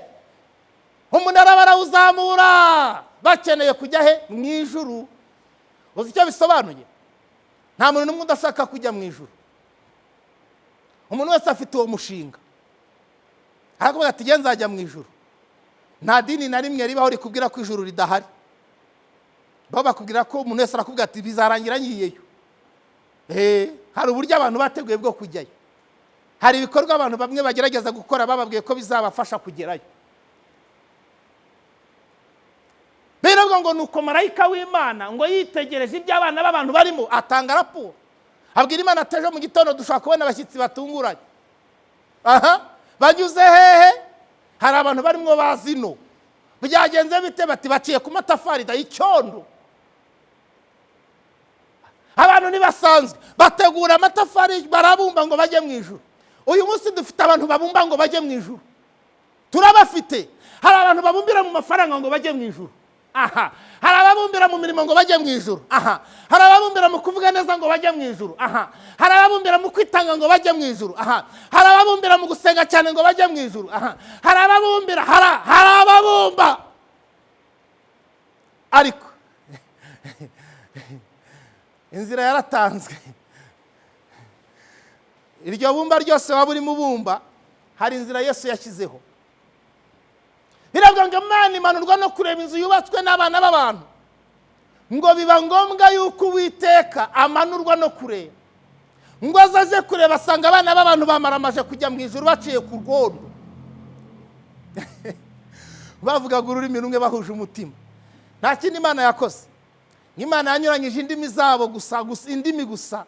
umunara barawuzamura, bakeneye kujya he? Mu ijuru. Uzi icyo bisobanuye? Nta muntu n'umwe udashaka kujya mu ijuru. Umuntu wese afite uwo mushinga, arakuvuga ati nge nzajya mu ijuru. Nta dini na rimwe ribaho rikubwira ko ijuru ridahari. Bo bakubwira ko umuntu wese arakubwira ati bizarangira ngiyeyo. Hari uburyo abantu bateguye bwo kujyayo, hari ibikorwa abantu bamwe bagerageza gukora bababwiye ko bizabafasha kugerayo. Biravuga ngo nuko marayika w'Imana ngo yitegereje ibyo abana b'abantu barimo, atanga raporo, abwira Imana ati ejo mu gitondo dushobora kubona abashyitsi batunguranye. Aha banyuze hehe? Hari abantu barimo bazi ino byagenze bite? Bati baciye ku matafari da icyondo. Abantu ntibasanzwe bategura amatafari, barabumba ngo bajye mu ijuru. Uyu munsi dufite abantu babumba ngo bajye mu ijuru, turabafite. Hari abantu babumbira mu mafaranga ngo bajye mu ijuru. Aha hari ababumbira mu mirimo ngo bajye mu ijuru. Aha hari ababumbira mu kuvuga neza ngo bajye mu ijuru. Aha hari ababumbira mu kwitanga ngo bajye mu ijuru. Aha hari ababumbira mu gusenga cyane ngo bajye mu ijuru. Aha hari ababumbira, hari ababumba. Ariko inzira yaratanzwe. Iryo bumba ryose waba urimo ubumba, hari inzira Yesu yashyizeho. Biravuga ngo Imana imanurwa no kureba inzu yubatswe n'abana b'abantu. Ngo biba ngombwa yuko Uwiteka amanurwa no kureba, ngo azaze kureba asanga abana b'abantu bamaramaje kujya mu ijuru baciye ku rwondo, bavugaga ururimi rumwe, bahuje umutima. Nta kindi Imana yakoze, Imana yanyuranyije indimi zabo gusa, gusa indimi gusa.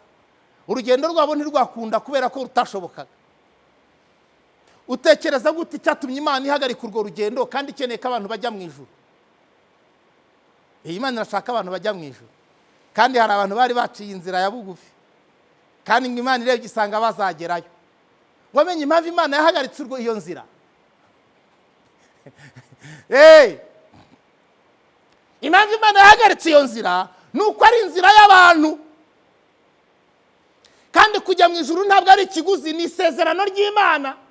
Urugendo rwabo ntirwakunda kubera ko rutashobokaga. Utekereza gute icyatumye Imana ihagarika urwo rugendo kandi ikeneye ko abantu bajya mu ijuru? Iyi Imana irashaka abantu bajya mu ijuru, kandi hari abantu bari baciye inzira ya bugufi, kandi ngo Imana irebye isanga bazagerayo. Wamenye impamvu Imana yahagaritse iyo nzira? Impamvu Imana yahagaritse iyo nzira ni uko ari inzira y'abantu, kandi kujya mu ijuru ntabwo ari ikiguzi, ni isezerano ry'Imana.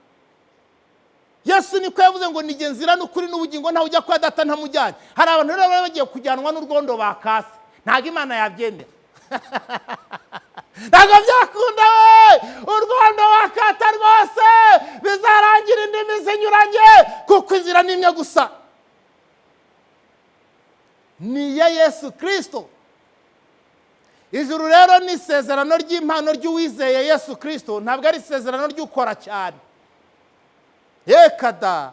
Yesu niko yavuze ngo nige nzira n'ukuri n'ubugingo, ntawe ujya kwa Data ntamujyanye. Hari abantu rero baba bagiye kujyanwa n'urwondo bakase, ntabwo Imana yabyemera, ntabwo byakunda we. Urwondo wakata rwose bizarangira indimi zinyuranye, kuko inzira ni imwe gusa, ni iya Yesu Kirisito. Ijuru rero ni isezerano ry'impano ry'uwizeye Yesu Kirisito, ntabwo ari isezerano ry'ukora cyane. Reka da,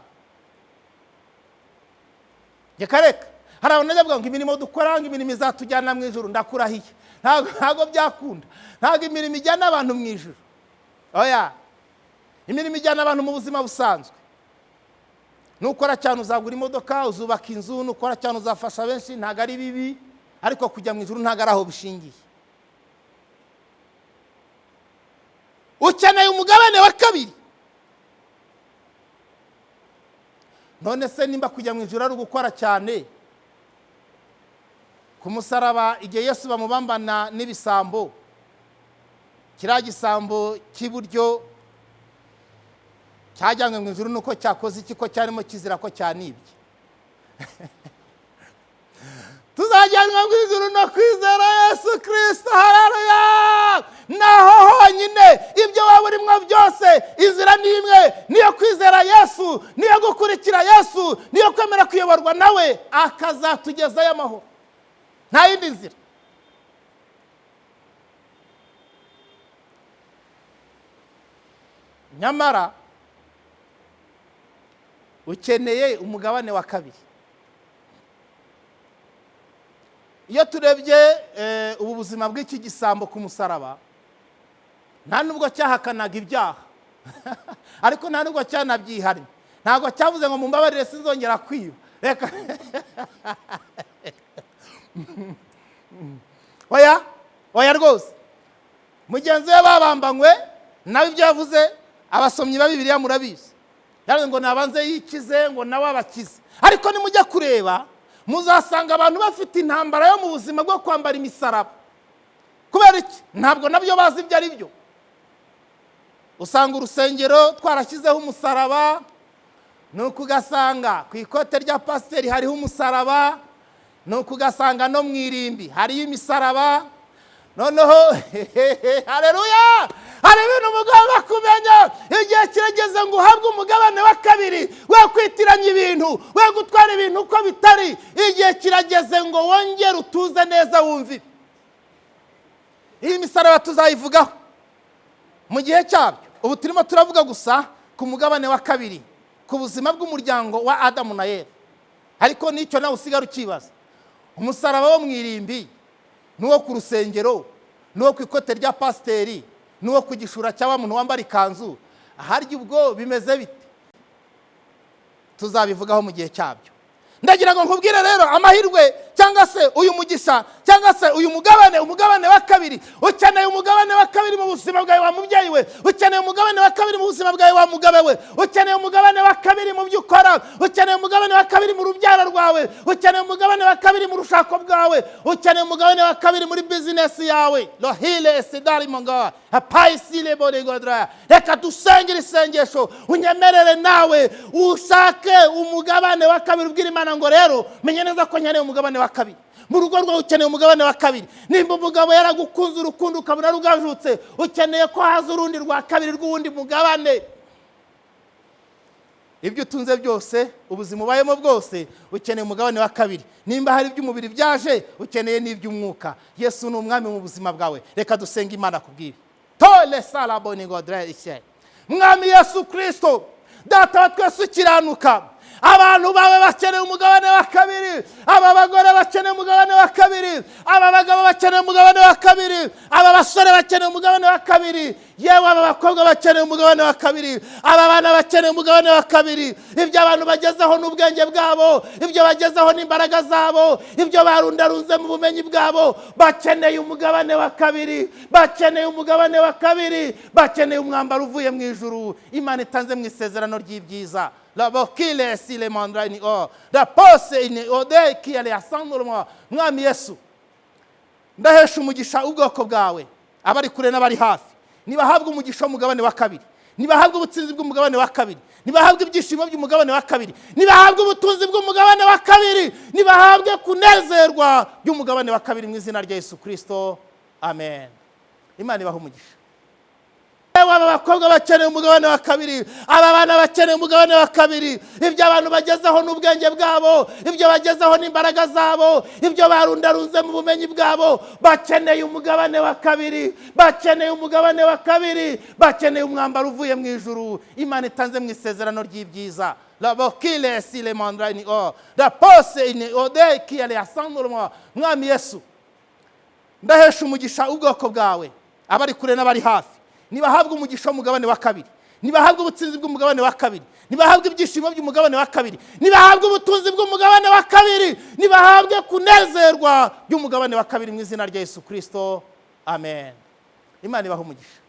reka reka. Hari abantu bajya bavuga ngo imirimo dukora, ngo imirimo izatujyana mu ijuru. Ndakurahiye, ntabwo byakunda. Ntabwo imirimo ijyana abantu mu ijuru. Oya, imirimo ijyana abantu mu buzima busanzwe. Nukora cyane uzagura imodoka, uzubaka inzu, nukora cyane uzafasha benshi, ntabwo ari bibi, ariko kujya mu ijuru ntabwo ari aho bishingiye. Ukeneye umugabane wa kabiri. None se nimba kujya mu ijuru ari ugukora cyane, ku musaraba igihe Yesu bamubambana n'ibisambo, kiriya gisambo cy'iburyo cyajyanywe mu ijuru nuko cyakoze iki, ko cyarimo kizira ko cyanibye? Tuzajyanwa mu ijuru no kwizera Yesu Kristo. Haleluya! Naho honyine ibyo waba urimo byose, inzira ni imwe, niyo kwizera Yesu, niyo gukurikira Yesu, niyo kwemera kuyoborwa nawe, akazatugezayo amahoro. Nta yindi nzira. Nyamara ukeneye umugabane wa kabiri. Iyo turebye ubu buzima bw'iki gisambo ku musaraba, nta nubwo cyahakanaga ibyaha, ariko nta nubwo cyanabyihariye. Ntabwo cyavuze ngo mumbabarire sinzongera kwiba. Reka, oya, oya rwose. Mugenzi we babambanywe nawe ibyo yavuze, abasomyi ba Bibiliya murabizi, yaravuze ngo nabanze yikize, ngo nawe abakize. Ariko nimujya kureba muzasanga abantu bafite intambara yo mu buzima bwo kwambara imisaraba. Kubera iki? Ntabwo nabyo bazi ibyo ari byo. Usanga urusengero twarashyizeho umusaraba, nuko ugasanga ku ikote rya pasiteri hariho umusaraba, nuko ugasanga no mu irimbi hariyo imisaraba. Noneho haleluya, hari ibintu mugomba kumenya. Igihe kirageze ngo uhabwe umugabane wa kabiri, we kwitiranya ibintu, we gutwara ibintu uko bitari. Igihe kirageze ngo wongere utuze neza, wumve. Iyi misaraba tuzayivugaho mu gihe cyabyo. Ubu turimo turavuga gusa ku mugabane wa kabiri, ku buzima bw'umuryango wa Adamu na Eva. Ariko n'icyo nawe usigara ukibaza, umusaraba wo mu irimbi n'uwo ku rusengero, n'uwo ku ikote rya pasiteri, n'uwo ku gishura cyangwa muntu wambara ikanzu, harya ubwo bimeze bite? Tuzabivugaho mu gihe cyabyo. Ndagira ngo nkubwire rero amahirwe, cyangwa se uyu mugisha, cyangwa se uyu mugabane, umugabane wa kabiri. Ukeneye umugabane wa kabiri mu buzima bwawe wa mubyeyi we, ukeneye umugabane wa kabiri mu buzima bwawe wa mugabe we, ukeneye umugabane wa kabiri mu byo ukora, ukeneye umugabane wa kabiri mu rubyaro rwawe, ukeneye umugabane wa kabiri mu rushako bwawe, ukeneye umugabane wa kabiri muri bizinesi yawe. Rohile esidari mongawa apaisile boregodra. Reka dusengere isengesho, unyemerere nawe ushake umugabane wa kabiri. Ubwira Imana ngo rero menye neza ko nkeneye umugabane wa kabiri. Mu rugo rwawe ukeneye umugabane wa kabiri. Nimba umugabo yaragukunze urukundo ukabona rugajutse, ukeneye ko haza urundi rwa kabiri rw'uwundi mugabane. Ibyo utunze byose, ubuzima ubayemo bwose, ukeneye umugabane wa kabiri. Nimba hari iby'umubiri byaje, ukeneye n'iby'umwuka. Yesu ni umwami mu buzima bwawe. Reka dusenge Imana kubw'ibi. Tole salaboni godre ishe. Mwami Yesu Kristo, Data wa twese ukiranuka, abantu bawe bakeneye umugabane wa kabiri, aba bagore bakeneye umugabane wa kabiri, aba bagabo bakeneye umugabane wa kabiri, aba basore bakeneye umugabane wa kabiri, yewe aba bakobwa bakeneye umugabane wa kabiri, aba bana bakeneye umugabane wa kabiri. Ibyo abantu bagezeho n'ubwenge bwabo, ibyo bagezeho n'imbaraga zabo, ibyo barundarunze mu bumenyi bwabo, bakeneye umugabane wa kabiri, bakeneye umugabane wa kabiri, bakeneye umwambaro uvuye mu ijuru Imana itanze mu isezerano ry'ibyiza. La bokile si le mandra ni o la pose ni ode ki ale asandroma. Mwami Yesu, ndahesha umugisha ubwoko bwawe, abari kure n'abari hafi. Nibahabwe umugisha w'umugabane wa kabiri, nibahabwe ubutsinzi bw'umugabane wa kabiri, nibahabwe ibyishimo by'umugabane wa kabiri, nibahabwe ubutunzi bw'umugabane wa kabiri, nibahabwe kunezerwa by'umugabane wa kabiri mu izina rya Yesu Kristo, amen. Imana ibahe umugisha. Aba bakobwa bakeneye umugabane wa kabiri, aba bana bakeneye umugabane wa kabiri. Ibyo abantu bagezeho n'ubwenge bwabo, ibyo bagezeho n'imbaraga zabo, ibyo barundarunze mu bumenyi bwabo, bakeneye umugabane wa kabiri, bakeneye umugabane wa kabiri, bakeneye umwambaro uvuye mu ijuru Imana itanze mu isezerano ry'ibyiza. Labokile sile mandraini o rapose ine ode kiyale asandoroma. Mwami Yesu, ndahesha umugisha ubwoko bwawe, abari kure n'abari hafi. Nibahabwe umugisha w'umugabane wa kabiri, nibahabwe ubutsinzi bw'umugabane wa kabiri, nibahabwe ibyishimo by'umugabane wa kabiri, nibahabwe ubutunzi bw'umugabane wa kabiri, nibahabwe kunezerwa by'umugabane wa kabiri, mu izina rya Yesu Kirisito, amen. Imana ibaha umugisha.